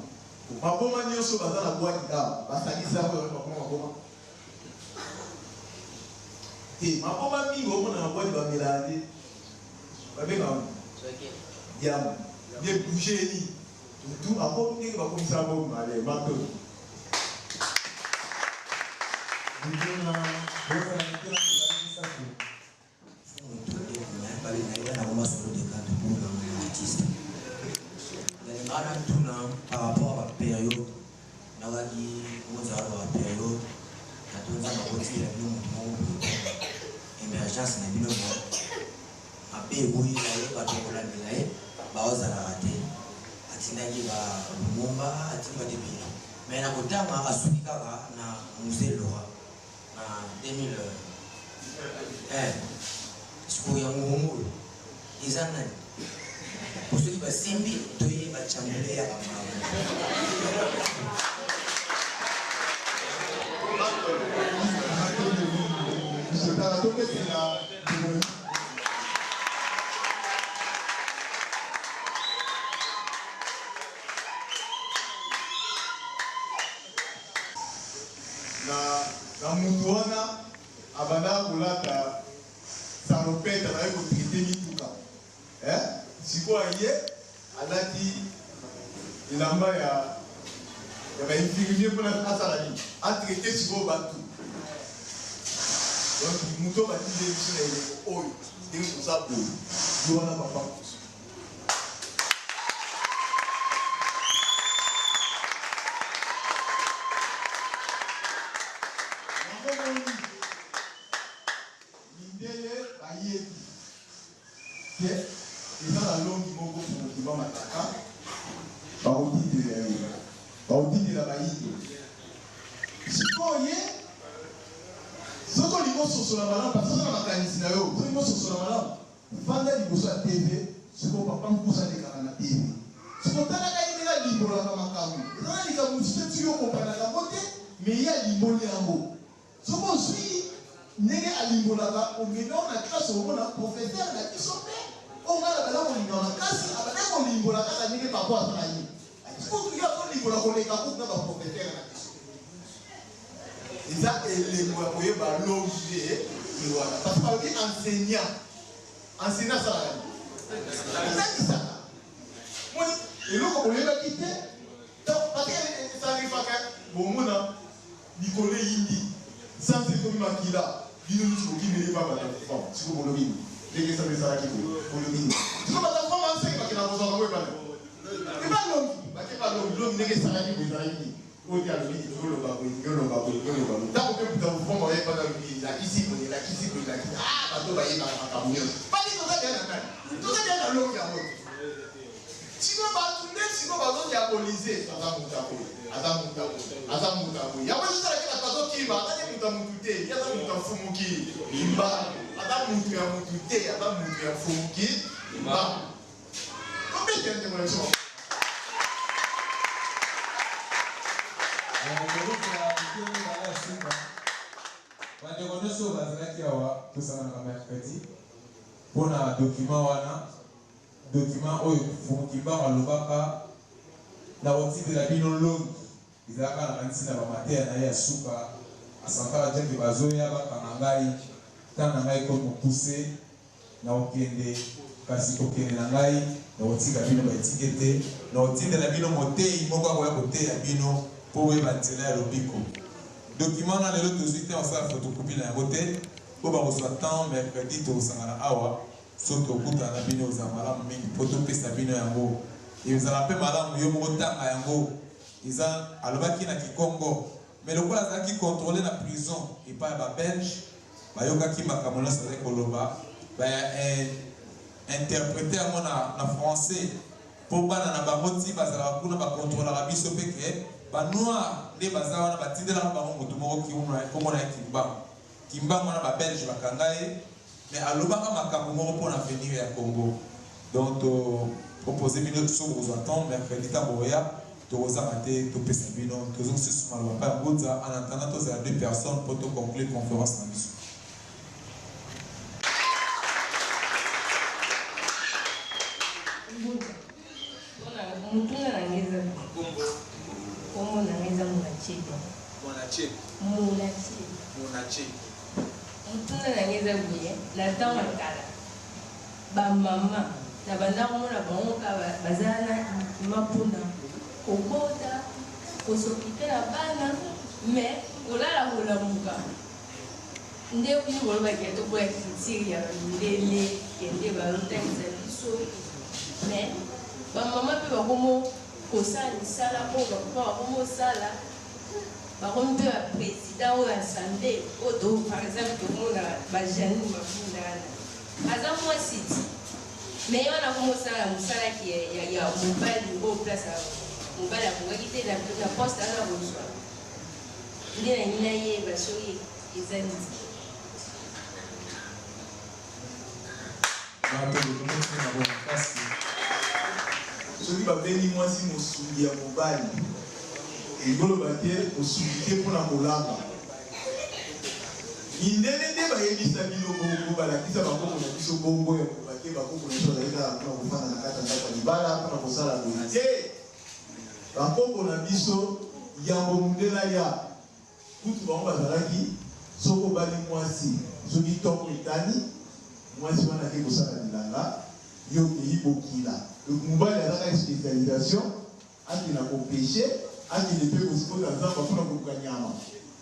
Maboma nionso baza na boite awa basangisa yango yango bakoma maboma te. Maboma mingi omona na boite bamelaka nde babengaka yango diamba nde bouger Mutu akomi ndenge bakomisa Bob Marley. Matondo. Mituna, bozala mituna mibale misato. Nalingaka natuna par rapport ya ba periode nakaki ozala na ba periode na to nzambe akotikela bino moto moko boye emergence na bino Mabe ekoyela ye, bato ya kolandela ye baozalaka te. Atindaki ba Lumumba, atindi bato ebele. Mais na kotanga asuki kaka na Mzee Laurent na 2001. Sikoyo ya ngongo oyo eza nani? Po soki basimbi toyeba chamboule ya bambangu. Na na mutu wana abandaka kolata salopette abandaki ko traite mituka eh sikoyo aye alati elamba ya ya ba infirmier pona asala nini a traite sikoyo batu donc mutu oyo batindeli biso na eleko oyo ndenge toza boye ye wana papa Nkusu. Yango omoni mindele bayebi Te eza na longi moko mokima mataka bakotindela yo bakotindela bayindo sikoyo ye soki olingi ososola malamu parce oza na makanisi na yo soki olingi ososola malamu fanda liboso ya TV sikoyo papa nkusu alekaka na TV sikoyo talaka ye ndenge alimbolaka makambo eza na likambo mosusu te soki okompanaka yango te mais ye alimboli yango Soki ozui ndenge alimbolaka omemi yango na classe okomona professeur na biso pe oyo nga nabanda kolinga makasi abandaki kolimbola kaka ndenge papa asala ye kutu ye azolimbola koleka kutu na ba professeur na biso. Eza elembo ya koyeba longi nde ye wana parce que balobi enseignant enseignant asalaka nini? Atangisaka. Omoni eloko boyebaki te parce que ça arrivaka bomona Mikolo eyindi, sanza ekomi makila, bino nionso bokimeli epa bato ya Fufam, sikoyo bolobi nini? Ndenge sanza esalaki boye, bolobi nini? Sikoyo bato ya Fufam ba nseke bakendaka kozwa bango epa nani? Epa Longi, bake epa Longi, Longi ndenge esalaki boye ezalaki nini? Oyo te alobi elingi oloba boye, elingi oloba boye, elingi oloba boye. Tango pe moto ya Fufam aye epa na alobi elakisi boye, elakisi boye, elakisi, ah bato oyo bayebaka makambo nionso. Bani toza dejà na nani? Toza dejà na Longi yango te. Sikoyo batu nde sikoyo bazo diaboliser aza mutu ya boye aza mutu ya boye aza mutu ya boye yango ezo sala ke batu bazo kima aza nde mutu ya mutu te ye aza mutu ya mfumu ki kimbangu aza mutu ya mutu te aza mutu ya mfumu ki kimbangu tobetela ndeko na biso maboko. Bandeko nyonso oyo bazalaki awa tosanganaka mercredi mpo na document wana. Document oyo Mfumu Kimbangu alobaka nakotindela bino longi ezalaka nakanisi na ba mateya naye ya suka asantaka dejà ke bazoya bakanga ngai temps na ngai ekomi mokuse nakokende kasi kokende na ngai nakotika bino ba etike te nakotindela bino moteyi moko akoya koteya bino po boyeba nzela ya lobiko. Document wana lelo tozui temps kosala photocopie na yango te po bakozua temps mercredi tokosangana awa Soki tokutana na bino ekozala malamu mingi po topesa bino yango. Ekozala pe malamu yo moko otanga yango. Eza alobaki na kikongo mais lokola azalaki controler na prison epai ya ba belges bayokaki makambo nionso azalaki koloba ba interpreter yango na na français po bana na bango ti bazalaka kuna ba controlaka biso pe ke. Ba noirs nde baza wana batindelaka bango moto moko kombo na ye Kimbangu. Kimbangu wana ba belges bakanga ye mais alobaka makambo moko pona avenir ya Congo. Donc to proposer bino soki bokozwa temps mercredi tango bokoya tokozanga te topesa bino. Tozongisi lisusu maloba epai ya Ngunza en attendant tozala deux personnes po to conclure conference na biso. Ngunza, motuna na ngai eza Kombo? Kombo na ngai eza Monachebe. Monachebe. Monachebe. Monachebe. Motuna na ngai eza boye, na ntango ya kala ba mama na banda komona bango kaka baza na uniquement mpona kobota, kosokipe na bana, mais kolala kolamuka nde bino bolobaki ya toboya culture ya bamindele kende bazotangisa biso, mais bamama mpe bakomo kosala misala oyo bapapa bakomosala, bakomi mpe baprésident oyo assemblée oyo to par exemple tomona bajanine Mabunda wana aza mwasi ti mais ye wana akomosala mosala ya mobali oyo place mobali akokaki te na poste wana kozwa. Nde nalingi nayeba soki eza nini. Soki babengi mwasi mosungi ya mobali, elingi koloba te mosungi te mpo na kolamba. Mindele nde bayebisa bino bongo, balakisa bakoko na biso bongo ya koloba te bakoko na biso bazali kaka mpo na kofanda na kati ya ndako ya libala, mpo na kosala boye te. Bakoko na biso yambo mundele aya kutu bango bazalaki soki obali mwasi soki tongo etani mwasi wana ake kosala bilanga yo okeyi bokila donc mobali azaka specialisation akenda ko peche akende pe kota zamba pona koluka nyama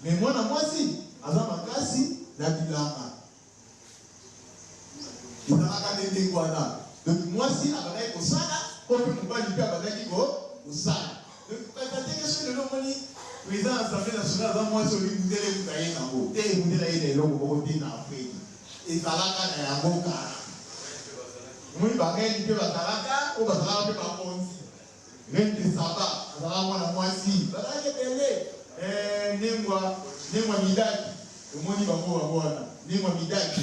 mais mwana mwasi aza makasi na bilanga. Ezalaka nde ndenge wana. Donc mwasi abandaki kosala po pe mobali pe abandaki kosala. Donc kokanisa te ke soki lelo omoni president ya assemblee nationale aza mwasi olingi mundele kutu aye nango te, mundele aye na eloko moko te na Afrique. Ezalaka na yango kala. Omoni ba reine pe bazalaka oyo bazalaka pe bakonzi. Reine de Saba azalaka mwana mwasi, bazalaki ebele. Eh, Nengwa, Nengwa Midaki, omoni bango bango wana. Nengwa Midaki,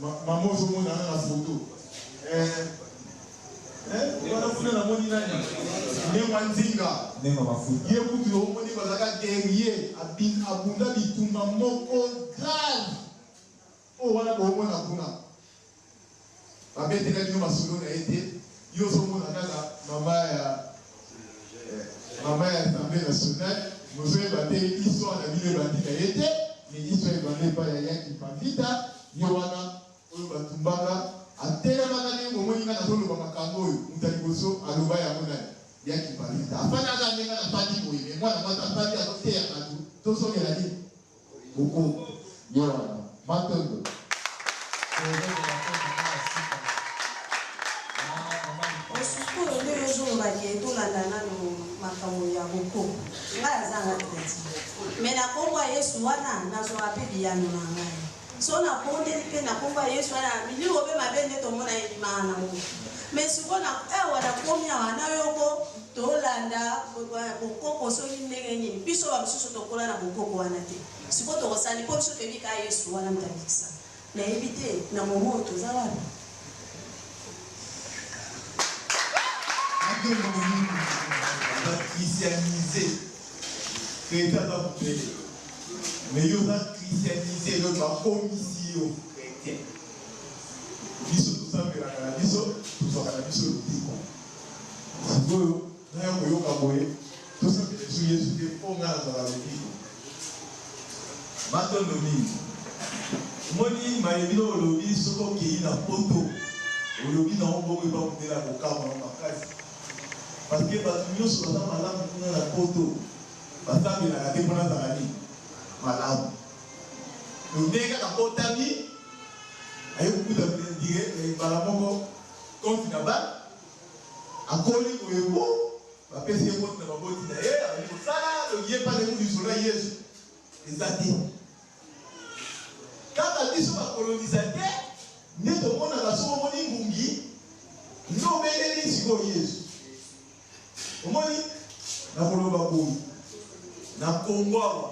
ma, mama ozomona wana na photo. Eh, eh, wana kuna namoni nani? Nengwa Nzinga. Nengwa Mafuta. Ye kutu omoni bazalaka guerrier, abunda bitumba moko grave. Oyo wana bomona kuna babetela bino masolo na ye te, yo ozomona kaka mama ya mama ya Assemblée nationale, bozoyeba te histoire na bino ebandi na ye te, mais histoire ebandi epai ya Yanki Pavita, ye wana oyo batumbaka atelemaka ndenge bomoni nga nazoloba makambo oyo, moto ya liboso aloba yango nani? Yanki Pavita. Afandaka ndenge nga nafandi boye, mais mwana mwasi afandi azoteya bato, tozongela nini? Bokoko ye wana. Matondo. Sikoyo nde yo ozoloba ke tolanda nanu makambo ya bokoko. Ngai aza nga chretien. Mais na kombo ya Yesu wana nazwaka pe biyano na ngai. So nabondeli pe na kombo ya Yesu wana milimo pe mabe nde tomona ebimaka nango. Mais sikoyo na awa nakomi awa nayoko Tolanda bokoko soki ndenge nini biso ba misusu tokola na bokoko wana te sikoyo tokosala nini po biso toyebi kaka yesu wana moto abikisa nayebi te na moment oyo toza wapi. Oza christianise chretien aza mundele mais yo oza christianise donc bakomisi yo chretien biso tosambelaka na biso tozwaka na biso lobiko. Sikoyo naya koyoka boye tosambela lisusu Yesu te po nga nazala lobiko. Matondo mingi. Omoni maye bino olobi soki okeyi na poto olobi na yo bongo epa mundele akokamwa yo makasi parce que batu nionso baza malamu kuna na poto basambelaka te po nazala nini malamu donc ndenge kaka abotami aye kokuta mbala moko compte na banque Akoli boye po bapesi ye compte na baboti na ye, abandi kosala, donc ye pale kutu lisolo ya Yesu eza te. Kaka biso ba colonisateur nde tomonaka soki omoni ngungi nde obeleli sikoyo Yesu. Omoni? Nakoloba boye. Na Congo awa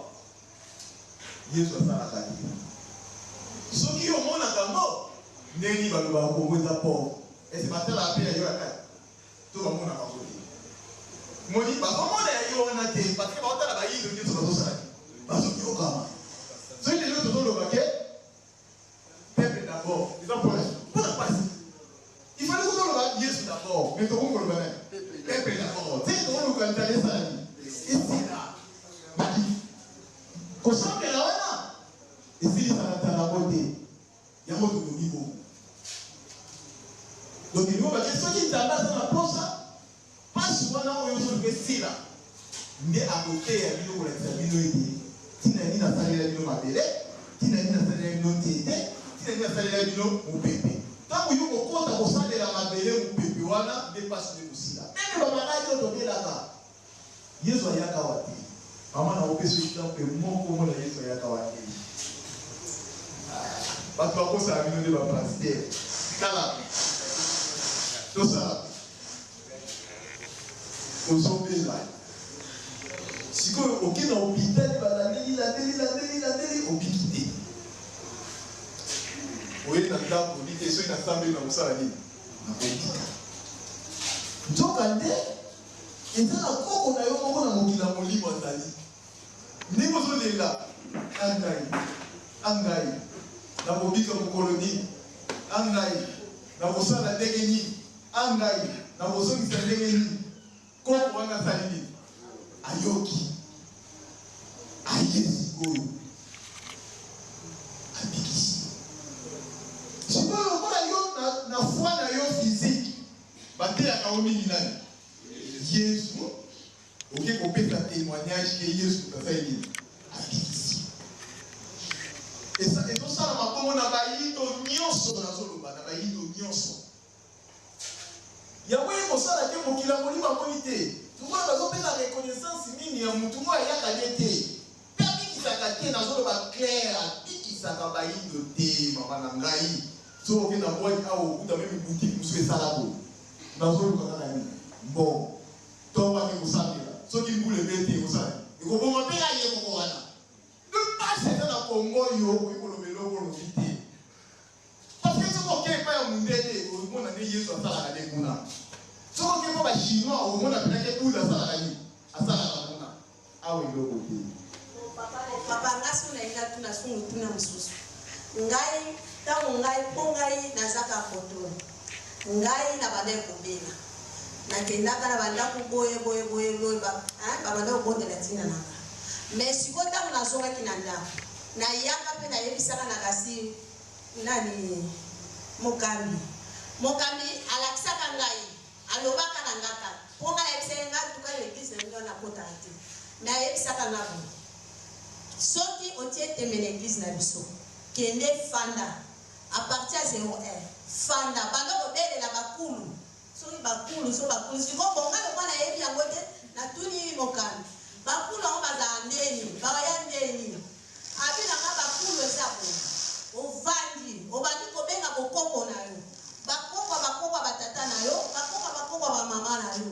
Yesu asalaka te. Soki yo omonaka yango, ndenge nini balobaka Congo eza pauvre? Est-ce batalaka pe ya yo ya kati? To bamonaka yango te? Omoni, bazomona ya yo wana te parce que baotala bayindo nionso bazosala nini? Bazoniokama. Soki lelo tozoloba ke Peuple d'abord eza pona nini? Pona pasi. Il fallait kutu oloba Yesu d'abord mais tokomi koloba nani? Peuple d'abord. Ti tokoluka nzala esala nini? Esila. Baki kosambela wana esilisaka nzala yango te. Yango tolobi bongo. Donc elingi koloba ke soki Nzambe aza na posa pasi wana oyo ozoluka esila nde akoteya bino kolakisa bino ete ntina nini asalela bino mabele, ntina nini asalela bino nzete, ntina nini asalela bino mopepe. Ntango yo okokota kosalela mabele, mopepe wana nde mpasi nde ekosila. Meme ba maladi oyo tobelaka, Yesu ayaka awa te. Mama nakopesa yo exemple moko omona Yesu ayaka awa te. Ah, bato bakosaka bino nde ba pasteur. Tala, tosala. Ozo bela sikoyo oke na hopital balandeli landeli landeli landeli obiki te oye na ndako obi te soki nasambeli nakosala nini nakobika nzoka nde eza na koko na yo moko na mokili ya molimo azali ndenge ozolela angai angai nakobika mokolo nini angai nakosala ndenge nini Ah ngai, nakozongisa ndenge nini? Koko wana asali nini? Ayoki. Aye sikoyo. Abikisi. Sikoyo lokola yo na, na foi na yo physique, bateyaka yo mingi nani? Yesu. Oke kopesa temoignage ke Yesu moto asali nini? Abikisi. Esa, ezosalama bongo na bayindo nyonso, nazoloba na bayindo nyonso. Yango eye kosala ke mokili ya molimo amoni te lokola bazo pesa reconnaissance nini ya mutu oyo ayaka ne te pe abikisaka te nazo loba clair abikisaka bayindo te mama na ngai soki oke na boite awa okuta meme boutique mosusu esala boye nazo luka kaka nini mbongo tongo ake kosambela soki mbula ebeti ekosala nini ekoboma pe ya ye moko wana de pasi eza na Congo yo okoki koloba eloko olobi te. Parce que soki oke epai ya mundele okomona nde Yesu asalaka nde kuna. Soki oke mpo ba chinois okomona mpenza ke Buddha asalaka nini? Asalaka kuna. Awa eloko te. Papa nga soki nalingi natuna su motuna mosusu ngai ntango ngai mpo ngai naza kaka kotolo ngai nabandaki kobela nakendaka na bandako boye boye boye boye babanda kobondela ntina na nga mais sikoyo ntango nazongaki na ndako nayaka mpe nayebisaka na kasi Nani? Mokambi. Mokambi alakisaka ngai, alobaka na nga kaka. Po nga nayebisaki ye, nga en tout cas na eglise na bino wana nakotaka te. Mais ayebisaka nga boye, soki otie tembe na eglise na biso, kende fanda à partir ya zero heure, fanda, banda kobelela ba kulu, soki ba kulu, soki ba kulu. Sikoyo bon nga lokola nayebi yango te, natuni mokambi, ba kulu yango bazalaka ndenge nini? Baya ndenge nini? Abi na nga ba kulu eza boye ovandi obandi kobenga bokoko na yo ba koko ya ba koko ya ba tata na yo ba koko ya ba koko ya ba mama na yo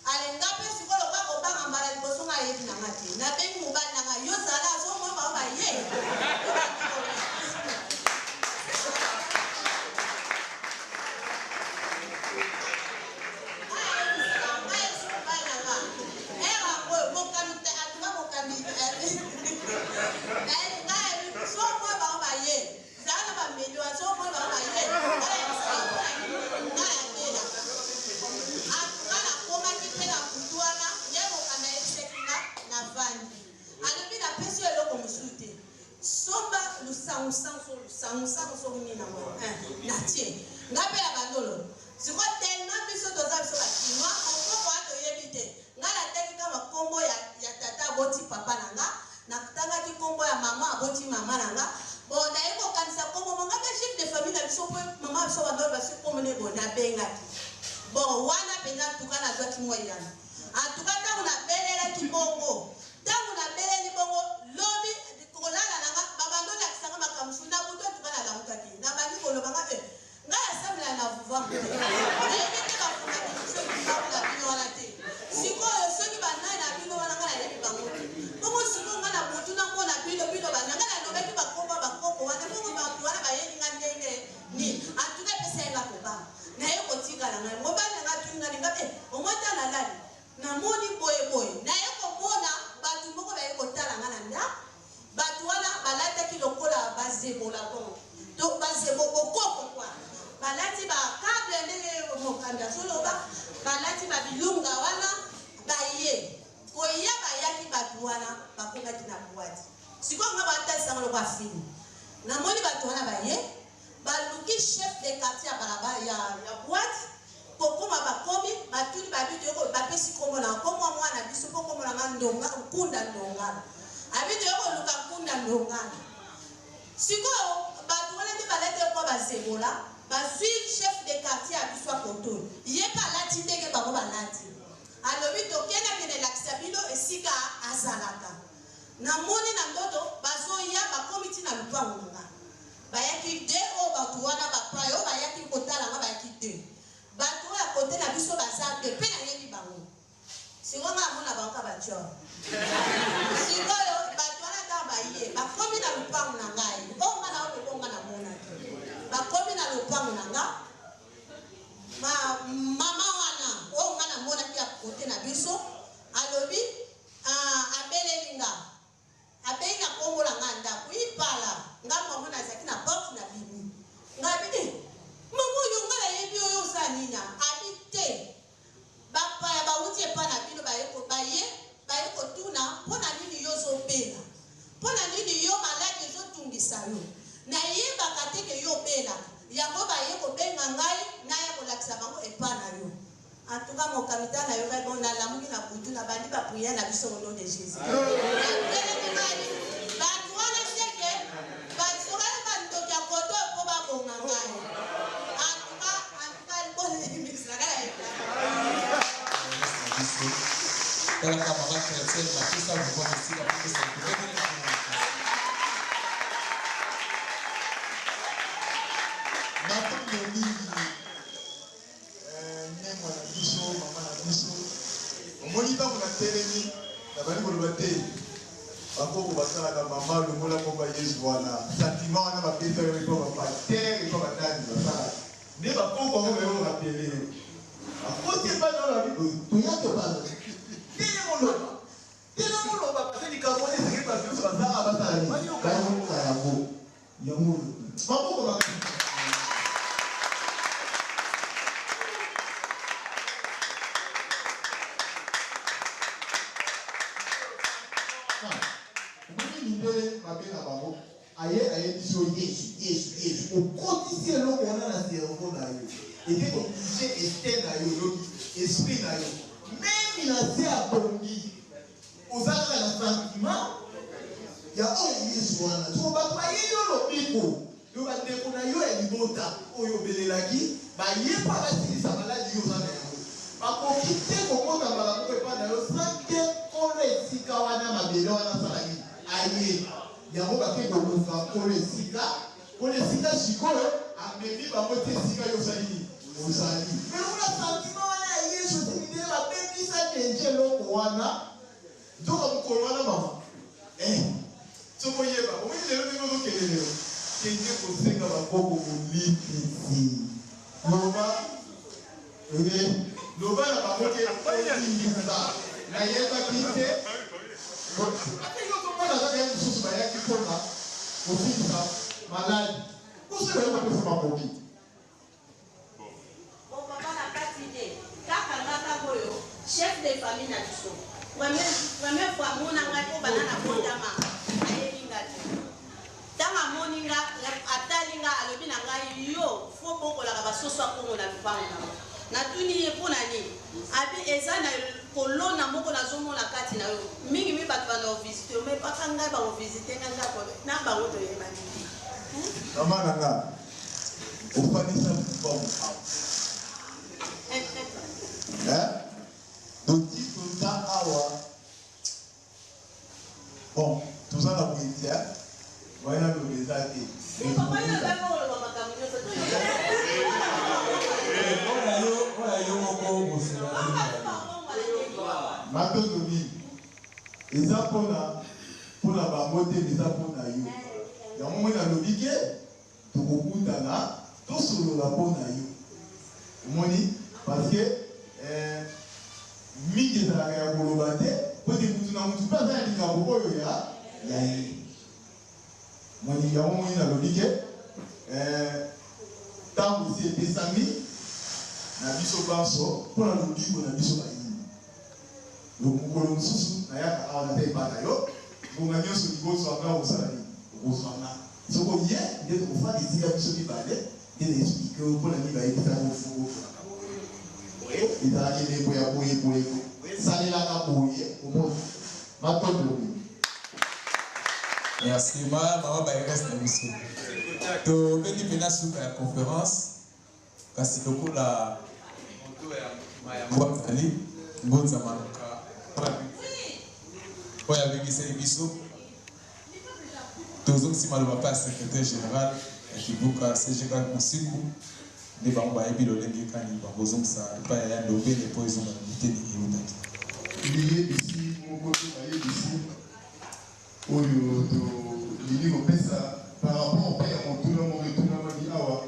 ale nga pe sikoyo lokola kobanga mbala liboso nga ayebi na nga te na bengi mobali na nga yo zala azo mona bango ba ye obandi kobenga. Alobi napesi yo eloko mosusu te somba lusangusangu lusangusangu soki nini yango natie nga mpe na bandolo sikoyo tellement biso toza biso ba kinois bokoko wana toyebi te nga natangaki kaka kombo ya, ya tata aboti papa na nga natangaki kombo ya mama aboti mama na nga bon naye kokanisa kombo mo nga mpe chef de famille na biso mpe mama biso bandolo basi kombo ne bon nabengaki bon wana mpenza ntuka nazwaki mwa eyano antuka ntango nabelelaki bongo ntango nabeleli bongo lobi kolala na nga babando olakisa nga makambo mosusu na butu antuka nalamukaki nabandi koloba nga eh, ngai asambela na vuvamu te nayebi te bafungaki biso vuvamu na bino wana te sikoyo soki banani na bino wana ngai nayebi bango te. bazebola bongo to bazebo bokoko kwa balati ba cable ndenge mokambi azoloba balati ba bilunga wana baye koya bayaki bato wana bakomaki na boite sikoyo nga batalisanga lokwa film namoni bato wana baye baluki chef de quartier ya balabala ya, ya boite kokoma bakomi batuni babi toyoko bapesi kombo na kombo ya mwana biso mpo kombo na nga ndonga nkunda ndongala abi toyoko luka nkunda ndongala sikoyo bato wana nde balati ekwa bazebola bazwi chef de quartier ya biso ya kotoyo ye mpe alati ndenge bango balati alobi tokende akende elakisa bino esika azalaka namoni na ndoto bazoya bakomi ti na lupango na nga bayaki de oyo bato wana bapaya oyo bayaki kotala nga bayaki de bato oyo ya kote na biso baza de mpe nayebi bango sikoyo nga namona bango ka batior sikoyo bato wana ntango baye bakomi na lopango na ngai oyo nga na oyo nga namonaki bakomi na lopango na nga ma mama wana oyo nga namonaki ya kote na biso alobi ah, abeleli nga abeyi na kombo na nga ndako ipala nga mama nazalaki na porte na bimi nga abi eh, mama oyo nga nayebi oyo oza nini abi te bapaya bawuti epa na bino baye baye baye kotuna mpo na nini yo ozobela mpo na nini yo maladi ezotungisa yo nayebaka te ke yo obelaka yango baye kobenga ngai naya kolakisa bango epa na yo En tout cas, mon kamita na yoka bon na lamuki na butu na bandi ba prière na biso au nom de Jésus. Natelemi ngai bato wana seke basokaki bandoki ya koto mpo babonga ngai. En tout cas, en tout cas, bolimbisa ngai. Tala camarade chrétien, bapesa vraiment esika bapesa matondo mingi ndengwa na biso mama na biso omoni ntango natelemi nabandi koloba te bakoko basalaka mama longola komba yesu wana sentiment wana bapesa yo epa bapaster epa banani basalaka nde bakoko yango bayo rapele yo bakoti epai na babi toya tobana telema oloba telema oloba parce likambo wana esengeli bato nyonso bazala basala nini bayoka yango yango maboko makasi. Omoni mindele mabe na bango aye ayebisi yo yesu yesu yesu okotisi eloko wana na cerveau na yo eke kotouche este na yo yoki esprit na yo meme na se abongi oza kaka na sentiment ya oyo yesu wana soko bato bayeli yo lobiko yo bandeko na yo ya libota oyo obelelaki baye mpo basilisa maladi yo oza na yango bakoki te kokota mbala moko epai na yo sans ke nkolo esika wana mabele wana asala nini aye yango bake koluka nkolo esika nkolo esika sikoyo amemi bango te esika yo osali nini ozali mais lokola sentiment wana ya yesu esi mindele babebisa denje eloko wana nzoka mokolo wana mama eh soki oyeba omoni lelo ndenge ozokende lelo kende kosenga bakoko bolimbisi loba eh, loba na bango ke olimbisa nayebaki te ate yo ozomona kaka ye mosusu bayaki mpona kosilisa maladi koso baye kopesa makoki Bon papa na kati te kaka nga kaka oyo chef de famille na biso premier première fois amona ngai mpo banda na botama ayebi nga te ntango amoni nga atali nga alobi na ngai yo fo bokolaka basoso ya kongo na lupango na yo natuni ye mpo na nini abi eza na kolona moko nazomona kati na yo mingi mingi bato banda kovisite yo me papa ngai bakovisite ngai na bango toyebani te mama na nga ofandisa lupango awa doti toza awa bon toza na wenze moyen naloba eza te matondo mingi eza mpona mpona bango te eza mpona yo yango moi nalobi ke tokokutana tosolola mpo na yo omoni parce que eh, mingi ezalaka ya koloba te po te mutu na mutu mpe aza na likambo oyo ya ya ye. Moni yango moni nalobi ke eh, ntango esi epesami na biso banso mpo na lobiko na biso bayini. Mokolo mosusu nayaka awa naza epa na yo, ngonga nyonso olingi ozwa nga okosala nini? Okozwa nga. Soki oye nde tokofanda esika biso mibale nde na explike yo mpo na nini bayebisaka yo fo okolaka boye boye ezalaka elembo ya boye boye boye esalelaka boye omoni. Matondo mingi. Merci ma mama Baires na biso. Tobendi mpena suka ya conference kasi lokola moto ya mayambo azali Ngunza Manoka oyo abengisaki biso, tozongisi maloba mpe ya secretaire general ya Kibuka CGK Musiku nde bango bayebi lolenge kani bakozongisa epai ya ya Ndombele mpo ezonga na biteni eutaki. Liyebisi moko to mayebisi oyo tolingi kopesa par rapport mpe ya motuna moko etunamaki awa,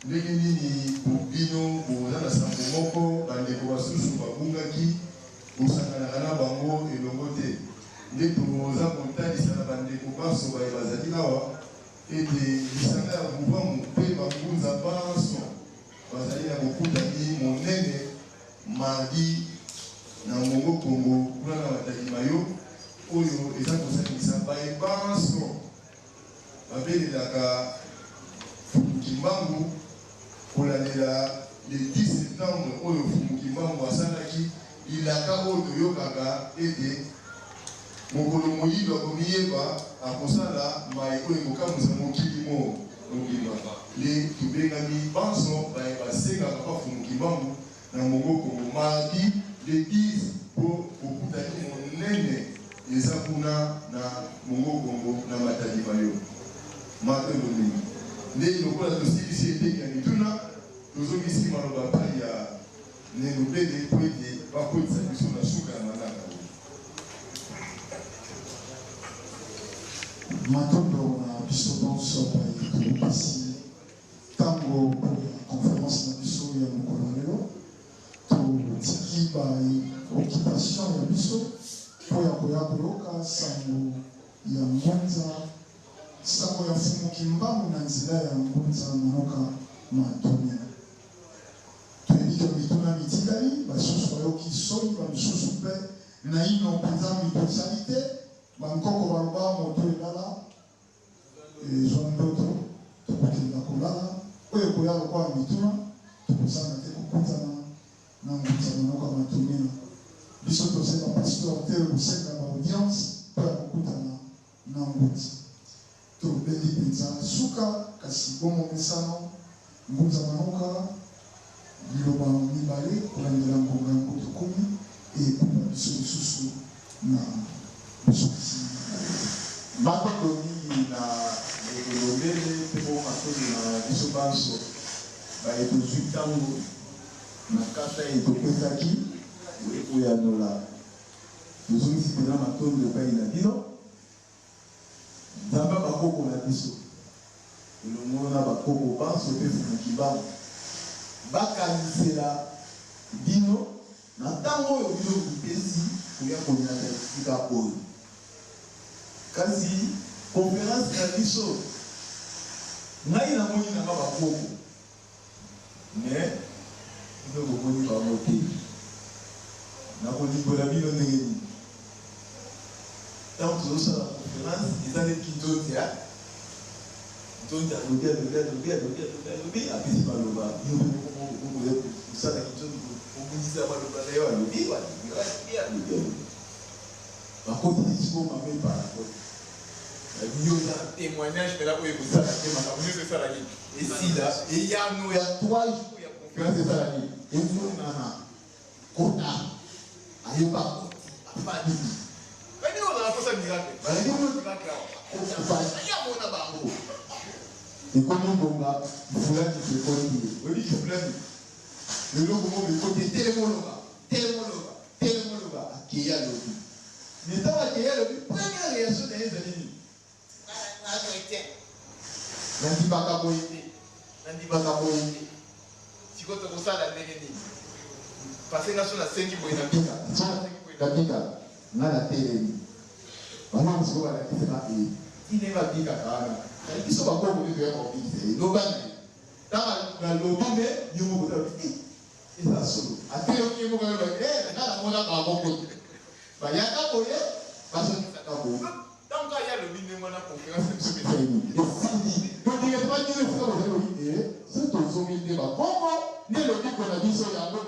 Ndenge nini bino boza na sango moko, bandeko basusu babungaki, bosanganaka na bango elongo te? Nde toza kotalisa na bandeko banso baye bazali awa ete lisanga ya Vuvamu mpe ba ngunza banso bazali na bokutani monene mardi na Ngongo Kongo kuna na Matadi Mayo oyo eza kosangisa baye banso Babelelaka Mfumu Kimbangu kolandela le 10 septembre oyo Mfumu Kimbangu asalaki bilaka oyo toyokaka ete mokolo moyindo akomiyeba akosala maye oyo ekokamwisa mokili mo mobimba. Nde tobengami banso baye basengaka pa Mfumu Kimbangu na Mongo Kongo mardi le 10 po bokutani monene eza kuna na Mongo Kongo na Matadi Mayo. Matondo mingi. Nde lokola tosilisi eteni ya mituna, tozongisi maloba epai ya Nenubele mpo ete bakotisa biso na suka ya manaka oyo. Matondo na biso banso baye topesi Tango mpo ya conference na biso ya mokolo ya lelo, totiki ba occupation ya biso mpo ya koya koyoka sango ya Ngunza, sango ya Mfumu Kimbangu na nzela ya Ngunza Manoka Madunia. Toyebi ke mituna mitikali, basusu bayoki soni, ba misusu mpe naino mpenza mito esali te. Ba nkoko baloba moto elala Ezwa ndoto, tokokenda kolala, oyo ekoya lokola mituna, tokozanga te kokutana na Ngunza Manoka Matumina. Biso tozali ba pasteur te oyo kosenga ba audience mpo ya kokutana na Ngunza. Tobendi mpenza suka, kasi bo momesano, Ngunza Manoka, liloba mibale kolandela ngonga yango tokomi, ekumba biso lisusu na bosukisi mayele. Matondo mingi na ndeko Lombele mpe bo matondo na biso banso baye tozwi ntango na nkasa eye topesaki boye koyanola. Tozongisi mpenza matondo epai na bino. Nzambe ya bakoko na biso, elongo na bakoko banso mpe Mfumu Kimbangu, bakanisela bino na ntango oyo bino bomipesi koya konyata esika oyo. Kasi conference na biso, ngai namoni na nga bakoko, mais bino bomoni bango te. Nakolimbola bino ndenge nini? Tango tozosala conference eza nde kinzonzi hein? Nzonzi alobi alobi alobi alobi alobi alobi apesi maloba bino pe moko moko bokoki koya kosala kinzonzi kobundisa maloba na yo alobi alobi alobi alobi alobi bakotisi sikoyo mama epala koti Nayebi yo oza na temoignage pena oyo ekosala te makambo nionso esala nini esila eyano ya 3 jours ya conference esala nini emonana kota ayeba akoti afandi bayebi oyo ozala posa miracle bayebi oyo miracle awa akoti afandi aye amona bango ekomi ngonga fulani ekoti ye oyebi kifulani eloko moko ekoti etelema oloba telema oloba Telema oloba akeyi alobi mais tango akeyi alobi première reaction naye ezali nini? Nga naza chretien na ndimaka boye te na ndimaka boye te sikoyo tokosala ndenge nini parce que nga soki nasengi boye na bika soki nasengi boye na bika nga na telemi bango sikoyo balakisi nga ee ti ndenge babikaka wana. Kali biso bakoko nde toyaka kobikisa ye. Loba na ye. Ntango nalobi nde yo moko otala eh, eza solo. Ata yoki ye moko aloba eh, nga namonaka yango te. Bayaka boye, bazongisaka boye. Ntango kaka ye alobi ndenge wana, conférence na biso mpe esali nini? Esili. Donc directement bino esika bozali boyi eh, soki tozongi nde bakongo nde lobiko na biso yango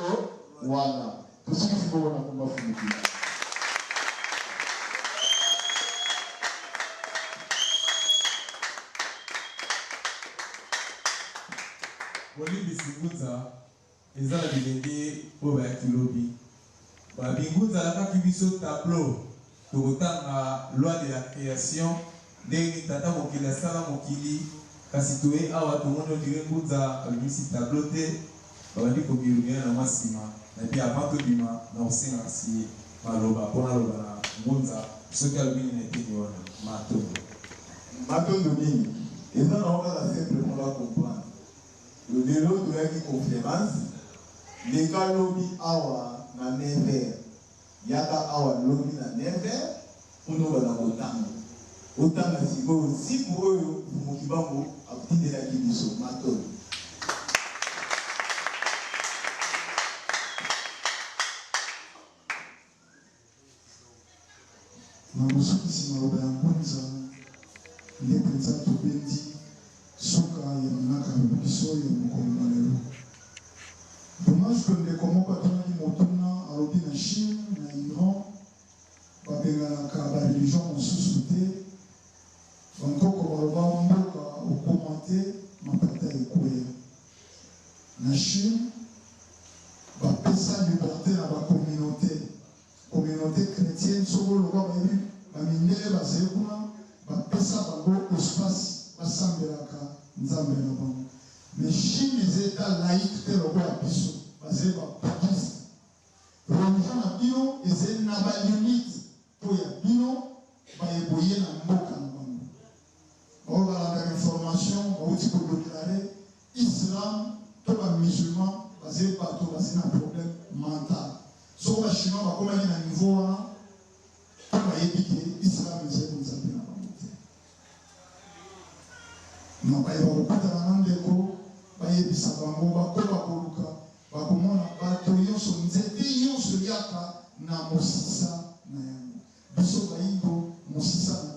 wana. Tosukisi bongo na komba Fumuki. Bolimbisi Ngunza, eza na bilenge oyo bayaki lobi. Babi Ngunza alakaki biso tableau tokotanga loi de la creation ndenge nini tata mokili asala mokili kasi toye awa tomoni on dirait Ngunza abimisi tableau te babandi ko murmurer na mwa sima nabi avant tobima nakosenga kasi maloba po naloba na Ngunza soki alobi nini na eteni wana. Matondo. Matondo mingi. Eza nango kaka simple po ba comprendre. Lelo toyaki conference, leka lobi awa na 9 heures. Yaka awa lobi na 9 heures pona obanda kotanga. Otanga sikoyo nsiku oyo Mfumu Kimbangu atindelaki biso. Matondo. Na bosukisi maloba ya Ngunza, nde mpenza tobendi suka ya manaka na biso ya mokolo mwa lelo. Dommage que ndeko moko atunaki motuna, alobi na Chine, na Iran babenganaka ba religions mosusu te, ba nkoko baloba mboka okoma te, mapata ekweya. Na Chine bapesa liberte na ba communautes. Communaute chretienne soko lokwa bayebi ba mindele bazali kuna bapesa bango espace basambelaka nzambe na bango. Mais Chine eza etat laique te lokola biso, bazali ba bouddhiste. Religion na bino ezali na ba limite po ya bino baye boye na mboka na bango. Baoyo balandaka information bawuti ko declarer islam to ba musulmans bazali bato bazali na problème mental. Soko ba chinois bakomaki na niveau wana po bayebi ke islam ezali bonzambe na bango te. Na baye bakokutana na ndeko bayebisa bango bakoba koluka bakomona bato yonso nzete yonso eyaka na mosisa na yango. Biso bayindo mosisa na.